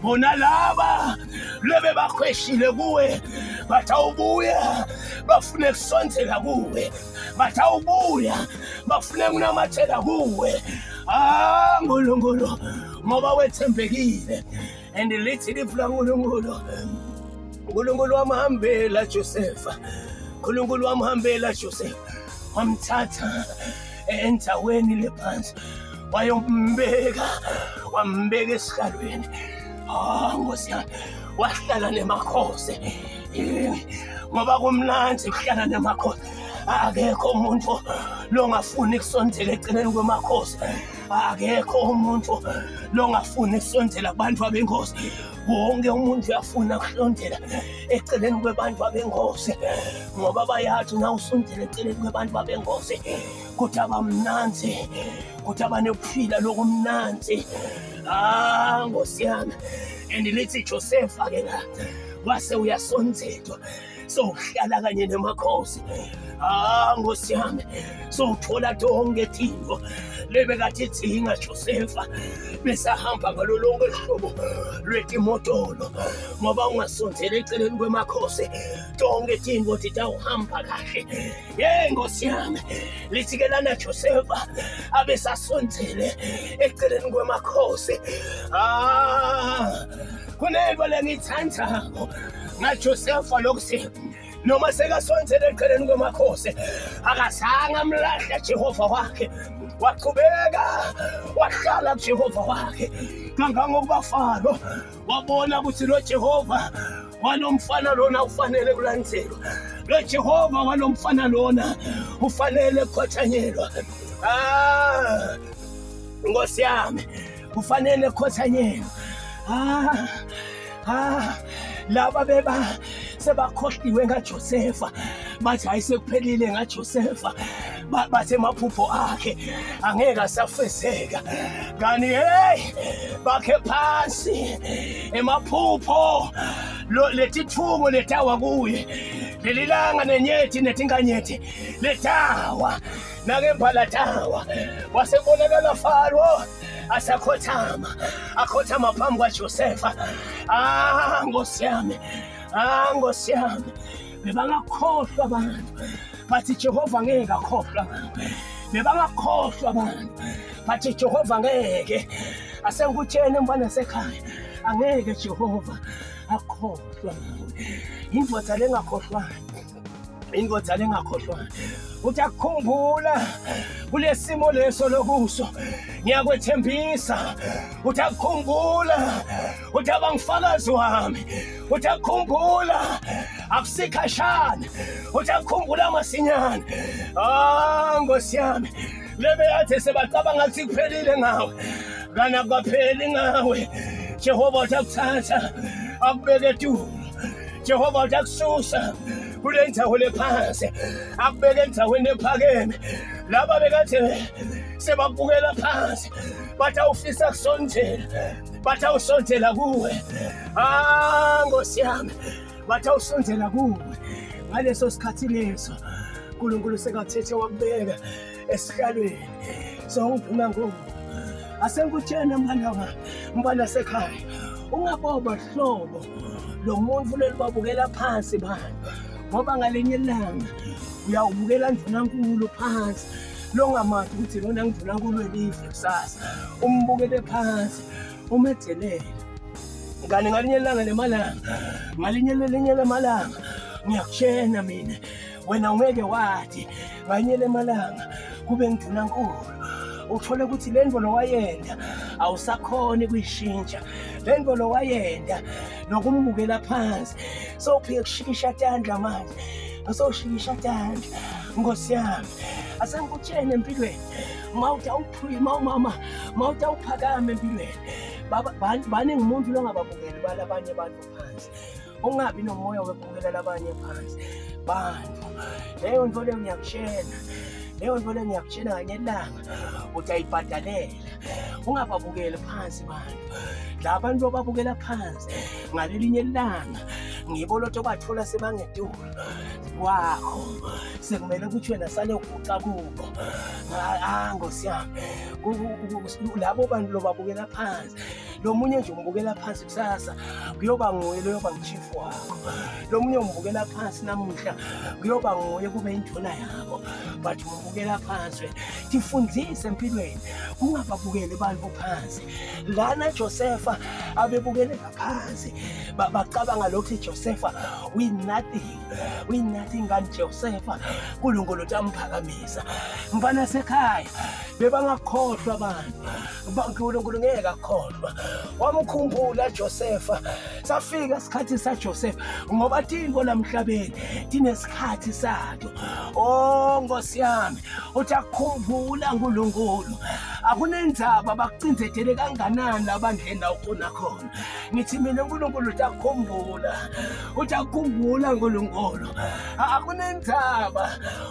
Bona laba lebe bakhweshile kuwe, bathi awubuya bafune kusondzela kuwe, bathi awubuya bafune kunamathela kuwe. Ah Nkulunkulu, ngoba wethembekile. And lithi lifu laNkulunkulu, uNkulunkulu wamhambela Josefa, uNkulunkulu wamhambela Josefa, wamthatha endaweni lephansi wayombeka, wambeka esihlalweni. Ah Nkosi yami, wahlala nemakhosi, ngoba kumnandi kuhlala nemakhosi. Akekho umuntu longafuni kusondela eceleni kwemakhosi, akekho umuntu longafuni kusondela kubantu abenkosi. Wonke umuntu uyafuna kusondela eceleni kwebantu abenkosi, ngoba bayathi na usondela eceleni kwebantu abenkosi kuthi abamnanzi, kuthi abanekuphila lokumnanzi. Ah Nkosi yami, and lithi Josefa ke la wase uyasondzedwa, sowuhlala kanye nemakhosi. Ah Nkosi yami, sowuthola tonke tintfo lebekathi dzinga Josefa, besahamba ngalo lonke hlobo lwetimotolo, ngoba ungasondzela eceleni kwemakhosi tonke tintfo titawuhamba kahle. Ye Nkosi yami, lithi ke lana Josefa abesasondzele eceleni kwemakhosi. Ah, kunento lengiyithandzako ngaJosefa lokuthi noma sekasondzele eceleni kwemakhosi akazange amlahle Jehova wakhe, waqhubeka wahlala kuJehova wakhe, kangangokuba Faro wabona ukuthi lo Jehova walomfana lona ufanele kulandzelwa, lo Jehova walomfana lona ufanele kukhothanyelwa. Ah Nkosi yami, ufanele kukhothanyelwa. Ah, laba beba sebakhohliwe ngaJosefa. Bathi hayi sekuphelile ngaJosefa, bathe emaphupho akhe angeke asafezeka. Kani hey, bakhe phansi emaphupho lo letithumo letawa kuye lelilanga nenyeti netinkanyeti letawa nakembala tawa wasebonakala Faro asakhothama akhothama phambi kwaJosefa. Ah, Nkosi yami, ah, Nkosi yami, bebangakhohlwa abantu bathi Jehova ngeke akhohlwa ngawe. Bebangakhohlwa abantu bathi Jehova ngeke asengikutshene mfana sekhaya, angeke Jehova akhohlwa ngawe. Indvodza lengakhohlwayo, indvodza lengakhohlwayo uthi akukhumbula kulesimo leso lokuso, ngiyakwethembisa uthi akukhumbula, uthi abangifakazi wami, uthi akukhumbula akusikhashana, uthi akukhumbula masinyane. Ah, Nkosi yami, lebe yathi sebacabanga ukuthi kuphelile ngawe, kana kwapheli ngawe. Jehova uthi akuthatha akubeke etulu, Jehova uthi akususa kule ndzawo lephansi akubeke endzaweni ephakeme. Laba bekade sebakubukela phansi bathi awufisa kusondzela, bathi awusondzela kuwe. Ah, Nkosi yami, bathi awusondzela kuwe. Ngaleso sikhathi leso uNkulunkulu sekathethe wakubeka esihlalweni songiduna ngoku. Asengikutshene mngane wami, mfana sekhaya, ungaboba hlobo lo muntu lelibabukela phansi bantu, ngoba ngalinye ilanga uyawubukela ndvunankulu phansi longamati ukuthi lona ngindvunankulu welive kusasa, umbukele phansi umedzelele. Kanti ngalinye ilanga lemalanga, ngalinye lelinye lemalanga, ngiyakutshena mina, wena ungeke wathi ngalinye lemalanga kube ngindvunankulu, uthole ukuthi le nto lowayenda awusakhoni kuyishintsha, le nto lowayenda nokumbukela phansi sowuphike kushikisha tandla manje, sowushikisha tandla. Nkosi yami, asengikutshene empilweni, mawuthi awuphuma umama, mawuthi awuphakame empilweni, baningi umuntu longababukeli balabanye abantu phansi. Ungabi nomoya wekubukela labanye phansi bantu. Leyo nto leyo ngiyakutshena, leyo nto leyo ngiyakutshena kanye elanga uthi ayibhadalela. Ungababukeli phansi bantu, la bantu obabukela phansi ngalelinye ilanga ngibo lotho bathola sebangetulu kwakho, sekumele ukuthi wena sale uguca kubo. Ah, Nkosi yami, labo bantu lobabukela phansi, lo munye nje umbukela phansi kusasa kuyoba nguye loyoba ngichief wakho, lo munye umbukela phansi namuhla kuyoba nguye kube induna yakho, but umbukela phansi. Tifundise empilweni ungababukeli abantu phansi. Lana Josefa abebukele ngaphansi, bacabanga lokhu Josefa we nothing, we nothing, kanti Josefa uNkulunkulu utamphakamisa. Mfana sekhaya, bebangakhohlwa abantu, uNkulunkulu ngeke akhohlwa. Wamkhumbula Josefa, safika isikhathi saJosefa, ngoba tintfo lamhlabeni tinesikhathi sato. Oh Nkosi yami, uthi akukhumbula uNkulunkulu, akunendzaba bakucindzetele kanganani labandleni la ukhona khona. Ngithi mina uNkulunkulu uthi akukhumbula, uthi akukhumbula uNkulunkulu, akunendzaba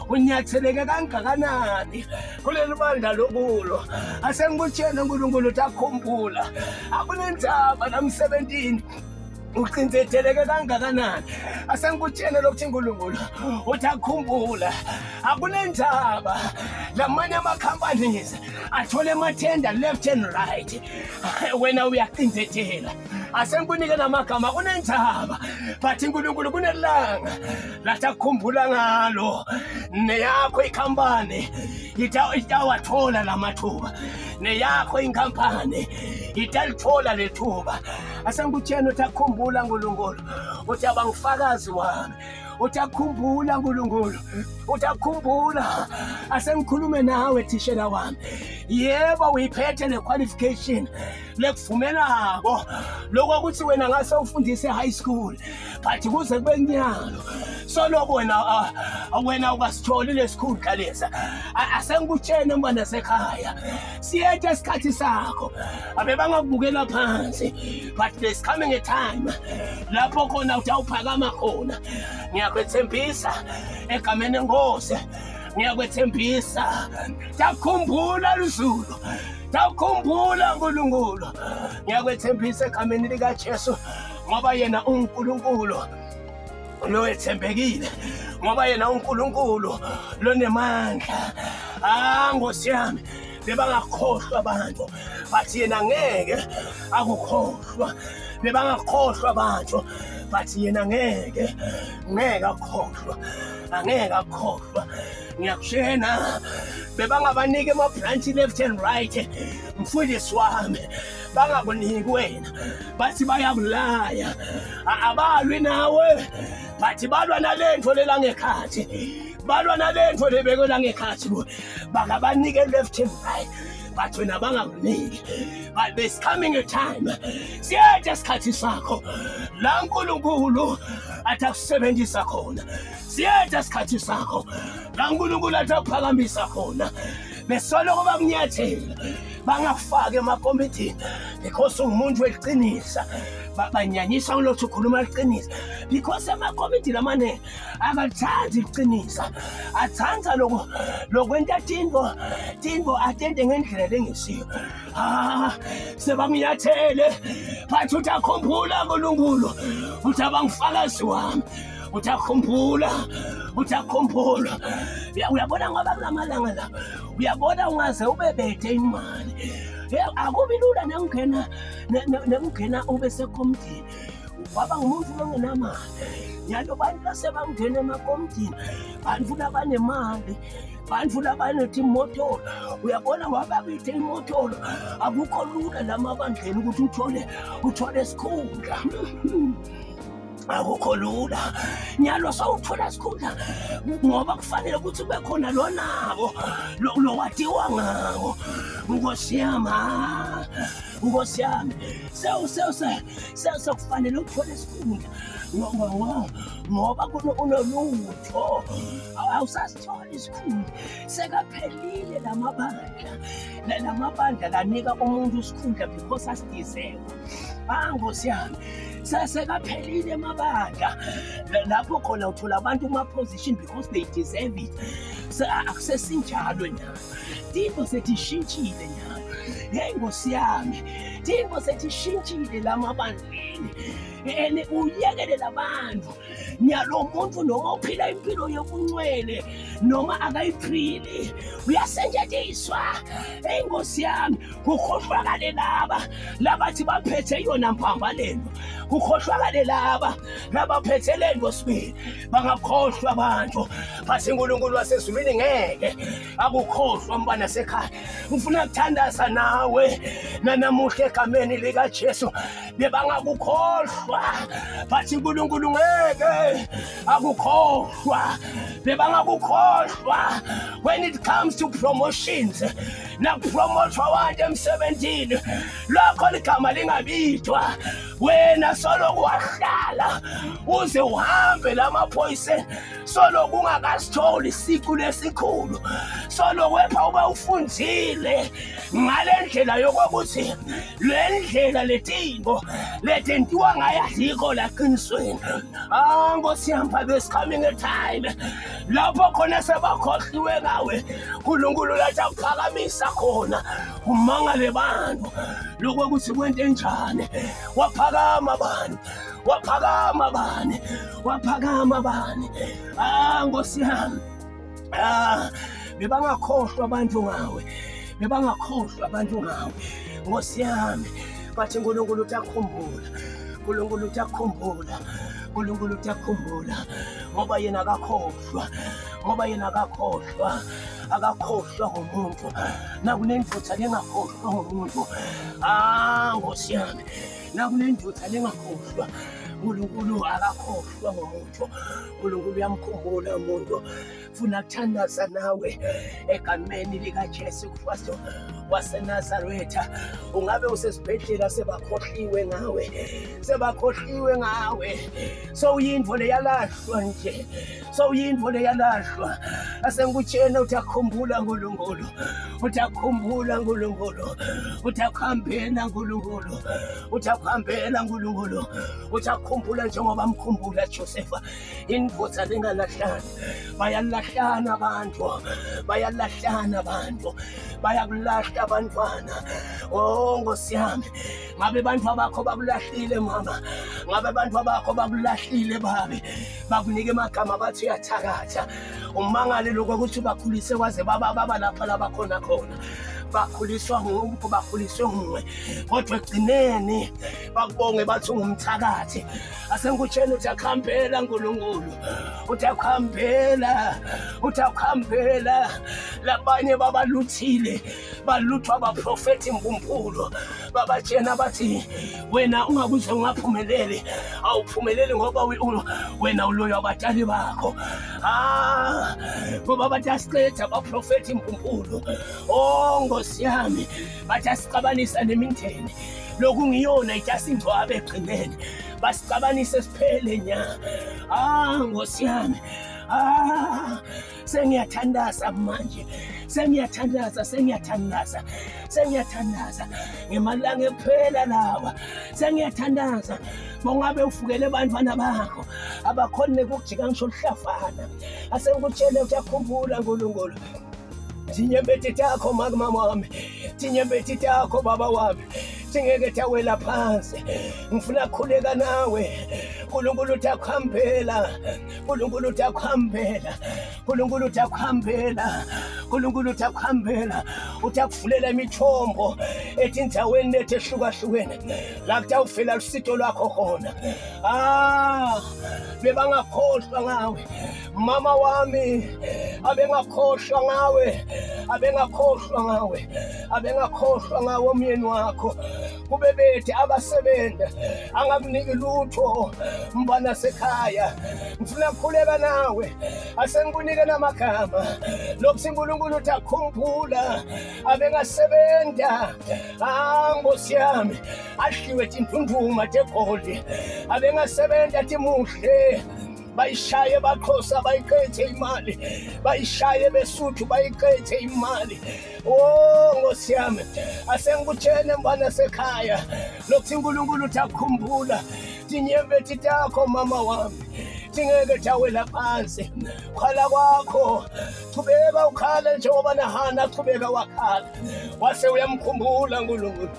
unyatheleke kangakanani kuleli bandla lokulo. Asengikutshene uNkulunkulu uthi akukhumbula, akunendzaba namsebentini ucindezeleke kangakanani. Asengikutshene lokuthi uNkulunkulu uthi akukhumbula, akunendzaba lamanye ama-companies athole amathenda left and right, wena uyacindezela. Asengikunike namagama, kunendzaba, but uNkulunkulu kunelanga lathi akukhumbula ngalo, neyakho ikhampani itawathola lamathuba, neyakho inkampani italithola lethuba. Asengikutshena uthi akukhumbula uNkulunkulu, uthi abangifakazi wami, uthi akukhumbula uNkulunkulu, uthi akukhumbula. Asengikhulume nawe thishela wami, yebo uyiphethe le qualification lekuvumelako lokho ukuthi wena ngase ufundise high school, but kuze kube nyalo soloko wena wena ukasitholi lesikhundla lesa. Asengikutshene mntwana sekhaya, siyethe isikhathi sakho, abebangakubukela phansi, but there's coming a time lapho khona uthi awuphakama khona. Ngiyakwethembisa egameni lenkosi, ngiyakwethembisa. Takhumbula luzulu, takhumbula uNkulunkulu. Ngiyakwethembisa egameni likaJesu, ngoba yena uNkulunkulu lowethembekile, ngoba yena uNkulunkulu lonemandla. Ah, Nkosi yami, bebangakhohlwa abantu, bathi yena ngeke akukhohlwa. Bebangakhohlwa abantu, bathi yena ngeke akukhohlwa, angeke akukhohlwa. Ngiyakushena, bebangabaniki ama-branch left and right, mfundisi wami, bangakuniki wena, bathi bayakulaya, abalwi nawe, bathi balwa nalento lelangekhathi, balwa nalento lebekwe langekhathi, bangabanike left and right, but wena bangakuniki. But there's coming a time, siyethe isikhathi sakho la uNkulunkulu athi akusebenzisa khona, siyethe isikhathi sakho la uNkulunkulu athi akuphakamisa khona. Besoloko bakunyathela, bangafaki emakomitini because ungumuntu weqinisa, banyanyisa ulothi ukhuluma iqiniso, because emakomitini amaningi akathandi iqinisa, athanda lokho lokwenta tinto atente ngendlela lengesiyo. Ah, sebanginyathele, bathi uthi akhumbula uNkulunkulu, uthi abangifakazi wami, uthi akhumbula, uthi akhumbula. Uyabona, ngoba kulamalanga la, uyabona, ungaze ube bede imali, akubi lula nekungena nekungena ube sekomtini, waba ngumuntu longenamali. Nyalo bantu lasebangena emakomtini, bantu labanemali, bantu labanetimoto. Uyabona, wababithe imotolo, akukho lula lamabandleni ukuthi uthole isikhundla, akukho lula. Nyalo sawuthola isikhundla ngoba kufanele ukuthi kube khona lo nabo lo watiwa ngawo. Nkosi yami, ah, Nkosi yami, sekufanele uthole isikhundla ngoba unolutho, awusasithola isikhundla. Sekaphelile lamabandla lanika umuntu isikhundla because asideserve. Ah, Nkosi yami, sesekaphelile amabandla lapho khona uthola abantu kuma-position because they deserve it. Akusesinjalo nyalo, tinto sethishintshile nyalo. Hey, Nkosi yami, tinto sethishintshile lamabandleni, and uyekele labantu nyalo. Umuntu noma uphila impilo yobuncwele noma akayiphili, uyasetshenziswa. Hey, Nkosi yami, kukhohlwakale laba labathi baphethe yona mpamba lento, kukhohlwakale laba labaphethe lento sibili. Bangakhohlwa abantu, bathi uNkulunkulu wasezulwini ngeke akukhohlwa. Mbana sekhaya, ngifuna kuthandaza nawe nanamuhla egameni likaJesu. Bebangakukhohlwa, bathi uNkulunkulu ngeke akukhohlwa. Bebangakukhohlwa when it comes to promotions, nakupromothwa abantu emsebenzini, lokho ligama lingabidwa, wena soloku wahlala uze uhambe lamaphoyiseni, soloku ungakasitholi isiqu lesikhulu, soloku epha uba ufundzile ngale ndlela yokuthi le ndlela letinto letentiwa ngayo azikho laqinisweni. Ah, Nkosi yami, there's coming a time lapho khona sebakhohliwe ngawe, uNkulunkulu lathi akuphakamisa khona, umangale bantu lokuthi kwente njani. Waphakama bani, waphakama bani, waphakama bani? Ah, Nkosi yami, ah, bebangakhohlwa abantu ngawe, bebangakhohlwa abantu ngawe, Nkosi yami. Bathi uNkulunkulu utakhumbula, uNkulunkulu utakhumbula, uNkulunkulu utakhumbula, ngoba yena akakhohlwa, ngoba yena akakhohlwa, akakhohlwa ngumuntu. Nakunendvodza lengakhohlwa ngumuntu, ah, Nkosi yami, nakunendvodza lengakhohlwa, uNkulunkulu akakhohlwa ngumuntu, uNkulunkulu uyamkhumbula umuntu. Funa kuthandaza nawe egameni likaJesu Kristu waseNazaretha. Ungabe usesibhedlela, sebakhohliwe ngawe, sebakhohliwe ngawe, sowuyintfo leyalahlwa nje, sowuyintfo leyalahlwa. Asengikutshena uthi akhumbula uNkulunkulu, uthi akhumbula uNkulunkulu, uthi akuhambela uNkulunkulu, uthi akuhambela uNkulunkulu, uthi akhumbula njengoba mkhumbula Josefa. Indvodza lengalahlani, bayalahlana abantu, bayalahlana abantu, bayakulahla abantwana. Oh Nkosi yami, ngabe abantu abakho bakulahlile mama, ngabe abantu abakho bakulahlile babe, bakunike amagama bathi uyathakatha. Umangale lokho ukuthi bakhulise kwaze baba baba lapha labakhona khona, bakhuliswa ngumuntu, bakhuliswe nguwe, kodwa ekugcineni bakubonge bathi ungumthakathi. Asengikutshela uthi akuhambela uNkulunkulu, uthi akuhambela, uthi akuhambela. Labanye babaluthile, baluthwa abaprofethi mbumbulu, babatshena bathi wena ungakuze ungaphumeleli, awuphumeleli ngoba wena uloyo abatali bakho. Ah, ngoba bathi asiqeda abaprofethi mbumbulu. Oh Nkosi yami, bathi asixabanisa nemindeni. Lokhu ngiyona itasingcwabe egcineni, basixabanise siphele nya. Ah Nkosi yami, ah sengiyathandaza manje, sengiyathandaza, sengiyathandaza, sengiyathandaza ngemalanga ekuphela lawa, sengiyathandaza. Bongabe ufukele abantwana bakho abakhona ukujika ngisho luhlafana. Asengikutshele ukuthi akhumbula uNkulunkulu. Tinyembeti takho mama wami, tinyembeti takho baba wami, singeke tawela phansi. Ngifuna kukhuleka nawe. uNkulunkulu uthi akuhambela, uNkulunkulu uthi akuhambela, uNkulunkulu uthi akuhambela, uNkulunkulu uthi akuhambela, uthi akuvulela imithombo etindzaweni lethu ehlukahlukene la kutawufela lusito lwakho khona. Ah, bebangakhohlwa ngawe mama wami, abengakhohlwa ngawe, abengakhohlwa ngawe, abengakhohlwa ngawe umyeni wakho. Kube bethe abasebenza angakuniki lutho mbana sekhaya. Ngifuna ukukhuleka nawe, asengikunike namagama lokuthi uNkulunkulu uthi akhumbula abengasebenza. Ah Nkosi yami, adliwe tindunduma tegoli, abengasebenza timuhle, bayishaye baxhosa bayiqethe imali, bayishaye besuthu bayiqethe imali. Oh Nkosi yami, asengikutshene mbana sekhaya lokuthi uNkulunkulu uthi akhumbula tinyembeti takho mama wami, tingeke tawela phansi. Khala kwakho, chubeka ukhale njengoba nahana achubeka wakhala, wase uyamkhumbula uNkulunkulu.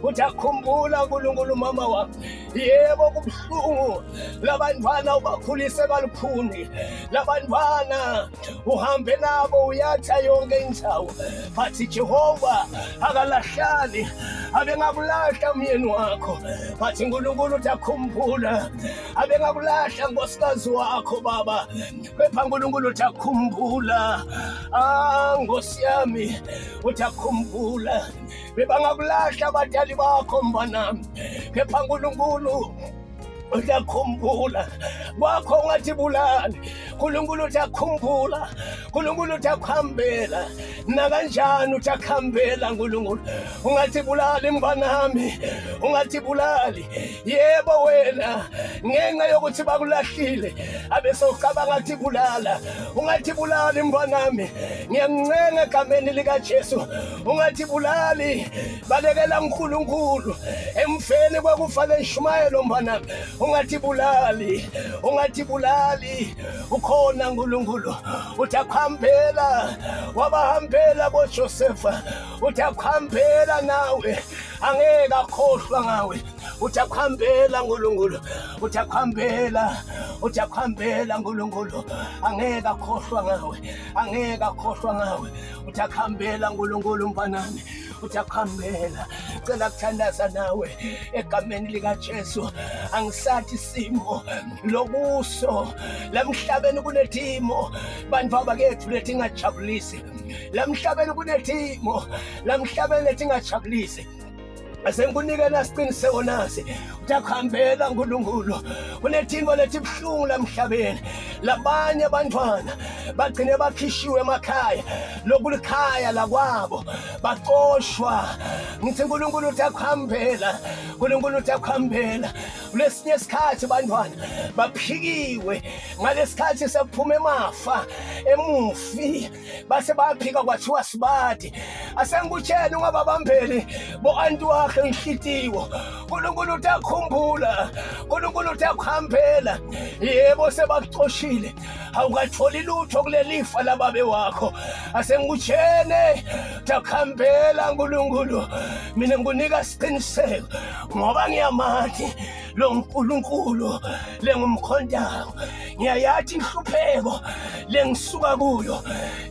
Uthi akhumbula uNkulunkulu mama wami. Yebo kubuhlungu, labantwana ubakhulise kalukhuni, labantwana uhambe nabo uyatha yonke indzawo, bathi Jehova akalahlali. Abengakulahla umyeni wakho, bathi uNkulunkulu uthi akhumbula. Abengakulahla nkosikazi wakho baba, kepha uNkulunkulu uthi akhumbula. Ah Nkosi yami, uthi akhumbula. Bebangakulahla abadali bakho mbanami, kepha uNkulunkulu utakhumbula. Kwakho ungathi bulali, uNkulunkulu utakhumbula, uNkulunkulu utakuhambela nakanjani, utakuhambela uNkulunkulu. Ungathi bulali mnganami, ungathi bulali. Yebo wena ngenxa yokuthi bakulahlile abesocabanga athi bulala. Ungathi bulali mnganami, ngiyancenga egameni likaJesu, ungathi bulali, balekela uNkulunkulu emfeni kwekufa lenshumayelo mbanami. Ungathi bulali, ungathi bulali, ukhona uNkulunkulu uthi akuhambela, wabahambela boJosefa, uthi akuhambela nawe, angeke akhohlwa ngawe. Uthi akuhambela uNkulunkulu, uthi akuhambela, uthi akuhambela uNkulunkulu, angeke akhohlwa ngawe, angeke akhohlwa ngawe. Uthi akuhambela uNkulunkulu mfanami, uthi akuhambela. Cela kuthandaza nawe egameni likaJesu. Angisathi isimo lokuso lamhlabeni, kunetimo bantu abakethu letingajabulisi. Lamhlabeni kunetimo lamhlabeni letingajabulisi. Asengikunike nasiqiniseko nasi utakuhambela uNkulunkulu. Kunethinto letibuhlungu lamhlabeni, labanye abantwana bagcine bakhishiwe emakhaya, lokulikhaya lakwabo baxoshwa. Ngithi uNkulunkulu utakuhambela, uNkulunkulu utakuhambela. Kulesinye isikhathi bantwana baphikiwe ngalesikhathi sekuphuma emafa emufi, base baphika kwathiwa sibadi. Asengikutshela ungababambeli bo-anti wakhe inhlitiwo. Nkulunkulu utakhumbula, Nkulunkulu utakuhambela. Yebo, sebakucoshile, awukatholi lutho kulelifa lababe wakho. Asengikutshene utakuhambela Nkulunkulu. Mina ngikunika siqiniseko ngoba ngiyamathi lo Nkulunkulu lengumkhontayo. Ngiyayathi inhlupheko lengisuka kuyo,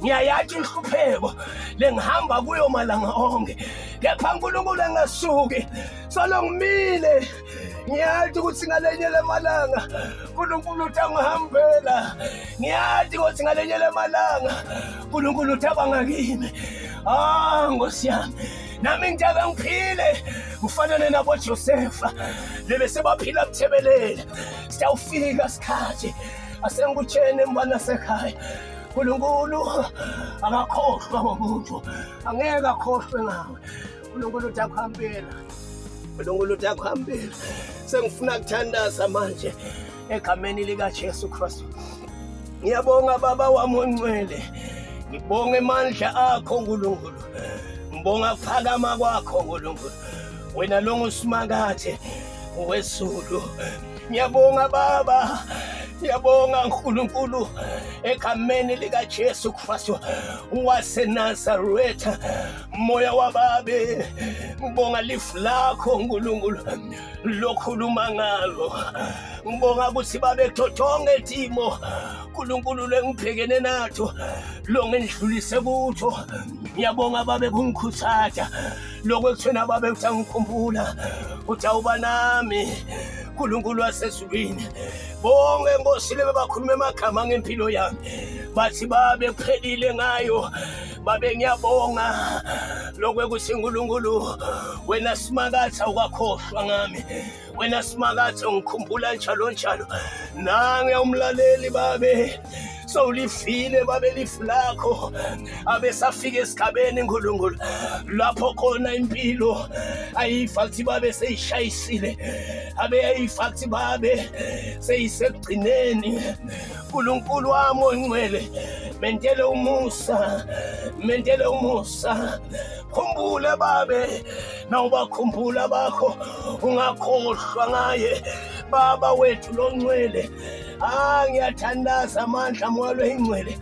ngiyayathi inhlupheko lengihamba kuyo malanga onke, kepha uNkulunkulu engasuki solo ngimile. Ngiyathi ukuthi ngalenye lemalanga uNkulunkulu utangihambela, ngiyathi ukuthi ngalenye lemalanga uNkulunkulu utabanga kimi. Ah, Nkosi yami, nami ngitake ngiphile ngifanane naboJosefa lebese baphila kuthebelele. Siyawufika sikhathi asengikutshene mbana sekhaya, uNkulunkulu akakhohlwa ngomuntu, angeke akhohlwe ngawe. uNkulunkulu utakuhambela, uNkulunkulu utakuhambela. Sengifuna kuthandaza manje egameni likaJesu Kristu. Ngiyabonga Baba wami ongcwele, ngibonga amandla akho uNkulunkulu, ngibonga kuphakama kwakho uNkulunkulu, wena longusimakathe wezulu. Ngiyabonga Baba, ngiyabonga uNkulunkulu egameni likaJesu Kristu waseNazaretha. Moya wababe, ngibonga lifu lakho uNkulunkulu lokhuluma ngalo. Ngibonga ukuthi babe kuthonke timo uNkulunkulu lengibhekene natho lo ngindlulise kutho. Ngiyabonga babe kungikhuthaza lokho ekuthena babe uthi angikhumbula uthi awuba nami uNkulunkulu wasezulwini. Bonke Nkosi lebe bakhuluma emagama ngempilo yami bathi babe kuphelile ngayo. Babe ngiyabonga lokho ekuthi uNkulunkulu wena simakatha awukakhohlwa ngami, wena simakatha ungikhumbula njalo njalo. Nange umlaleli babe sowulifile babe lifu lakho, abe safika esigabeni uNkulunkulu lapho khona impilo ayifa kuthi babe seyishayisile, abe ayifa kuthi babe seyisekugcineni. uNkulunkulu wami ongcwele, mentele umusa, mentele umusa. Khumbula babe, nawubakhumbula bakho ungakhohlwa ngaye Baba wethu longcwele. Ah, ngiyathandaza amandla moya ingcwele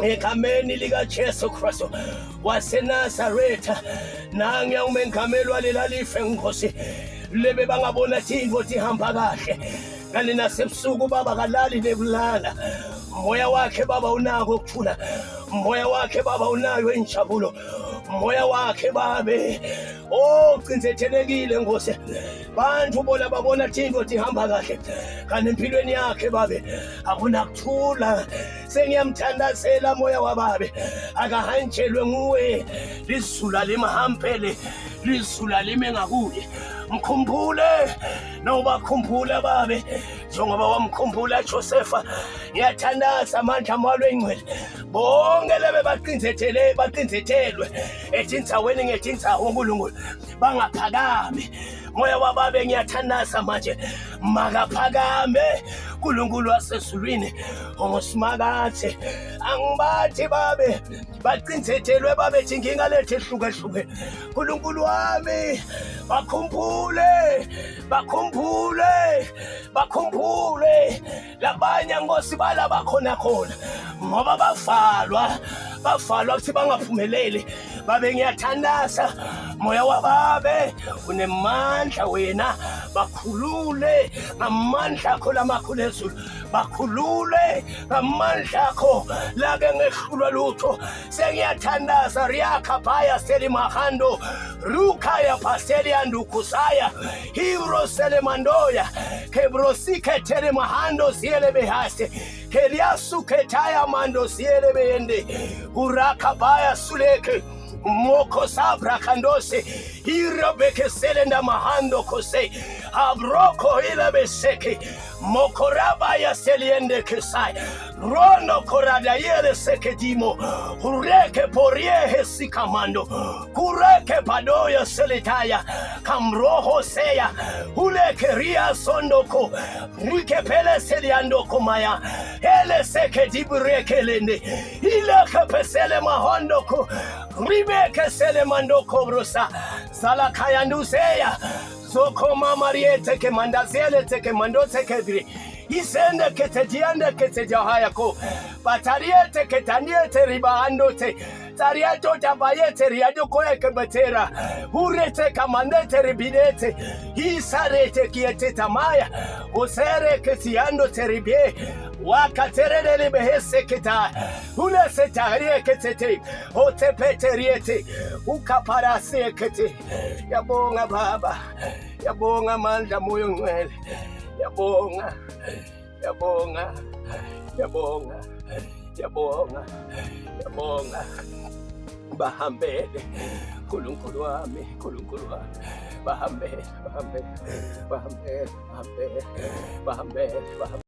egameni likaJesu Kristu waseNazaretha. Nangiya umengameli walela life Nkosi, lebe bangabona tintfo tihamba kahle kanti nasebusuku baba kalali nekulala. Moya wakhe baba unako ukuthula, moya wakhe baba unayo injabulo, moya wakhe babe oh cinzethelekile Nkosi. Bantu bona babona tintfo tihamba kahle kanti empilweni yakhe babe akunakuthula. Sengiyamthandazela moya wababe akahanjelwe nguwe, lizulu alimhambele, lizulu alime ngakuye. Mkhumbule nobakhumbula babe njengoba wamkhumbula Josefa. Ngiyathandaza amandla amalo engcwele bonke lebe baqinzethele baqinzethelwe etindzaweni ngetindzawo uNkulunkulu bangaphakami. Moya wababe ngiyathandaza manje makaphakame uNkulunkulu wasezulwini ongusimakathe. Angibathi babe baqinzethelwe babe thinkinga lethu ehlukehluke. uNkulunkulu wami bakhumbule, bakhumbule, bakhumbule labanye Nkosi bala bakhona khona ngoba bavalwa, bavalwa ukuthi bangaphumeleli. Babe ngiyathandaza moya wababe unemandla wena, bakhulule ngamandla akho lamakhulu ezulu, bakhulule ngamandla akho lake ngehlulwa lutho. Sengiyathandaza riakhabhaya selimahando rukaya paseli andukusaya hiro selemandoya kebrosike mahando siele behase keliasu ketaya mando siele beyende urakabaya suleke. Moko sabra kandose irobeke selenda mahando kose abroko ilabeseke mokoraba ya seliende kesai rono korada yele sekedimo ureke poriehe sikamando kureke padoya selitaya kamroho seya uleke ria sondoko rike pele seliando komaya ele sekediburekelende ileke pesele mahondoko ribeke sele mandoko brosa salakayanduseya zokoma mariete ke mandazele teke mandose kedri isende ketediande ketediahayako batariete ketaniete ribaandote tariato tabayete riadokoeke betera urete kamandete ribidete isarete kiete tamaya usere ketiando teribie wakaterere beheseketa ulesetarieketete otepeteriete ukaparasekete. Yabonga baba, yabonga amandla moyo ngcwele, yabonga, yabonga, yabonga, yabonga, yabonga. Bahambele Nkulunkulu wami, Nkulunkulu wami, bahambele, bahambele, bahambele, bahambele, bahambele, bahambele.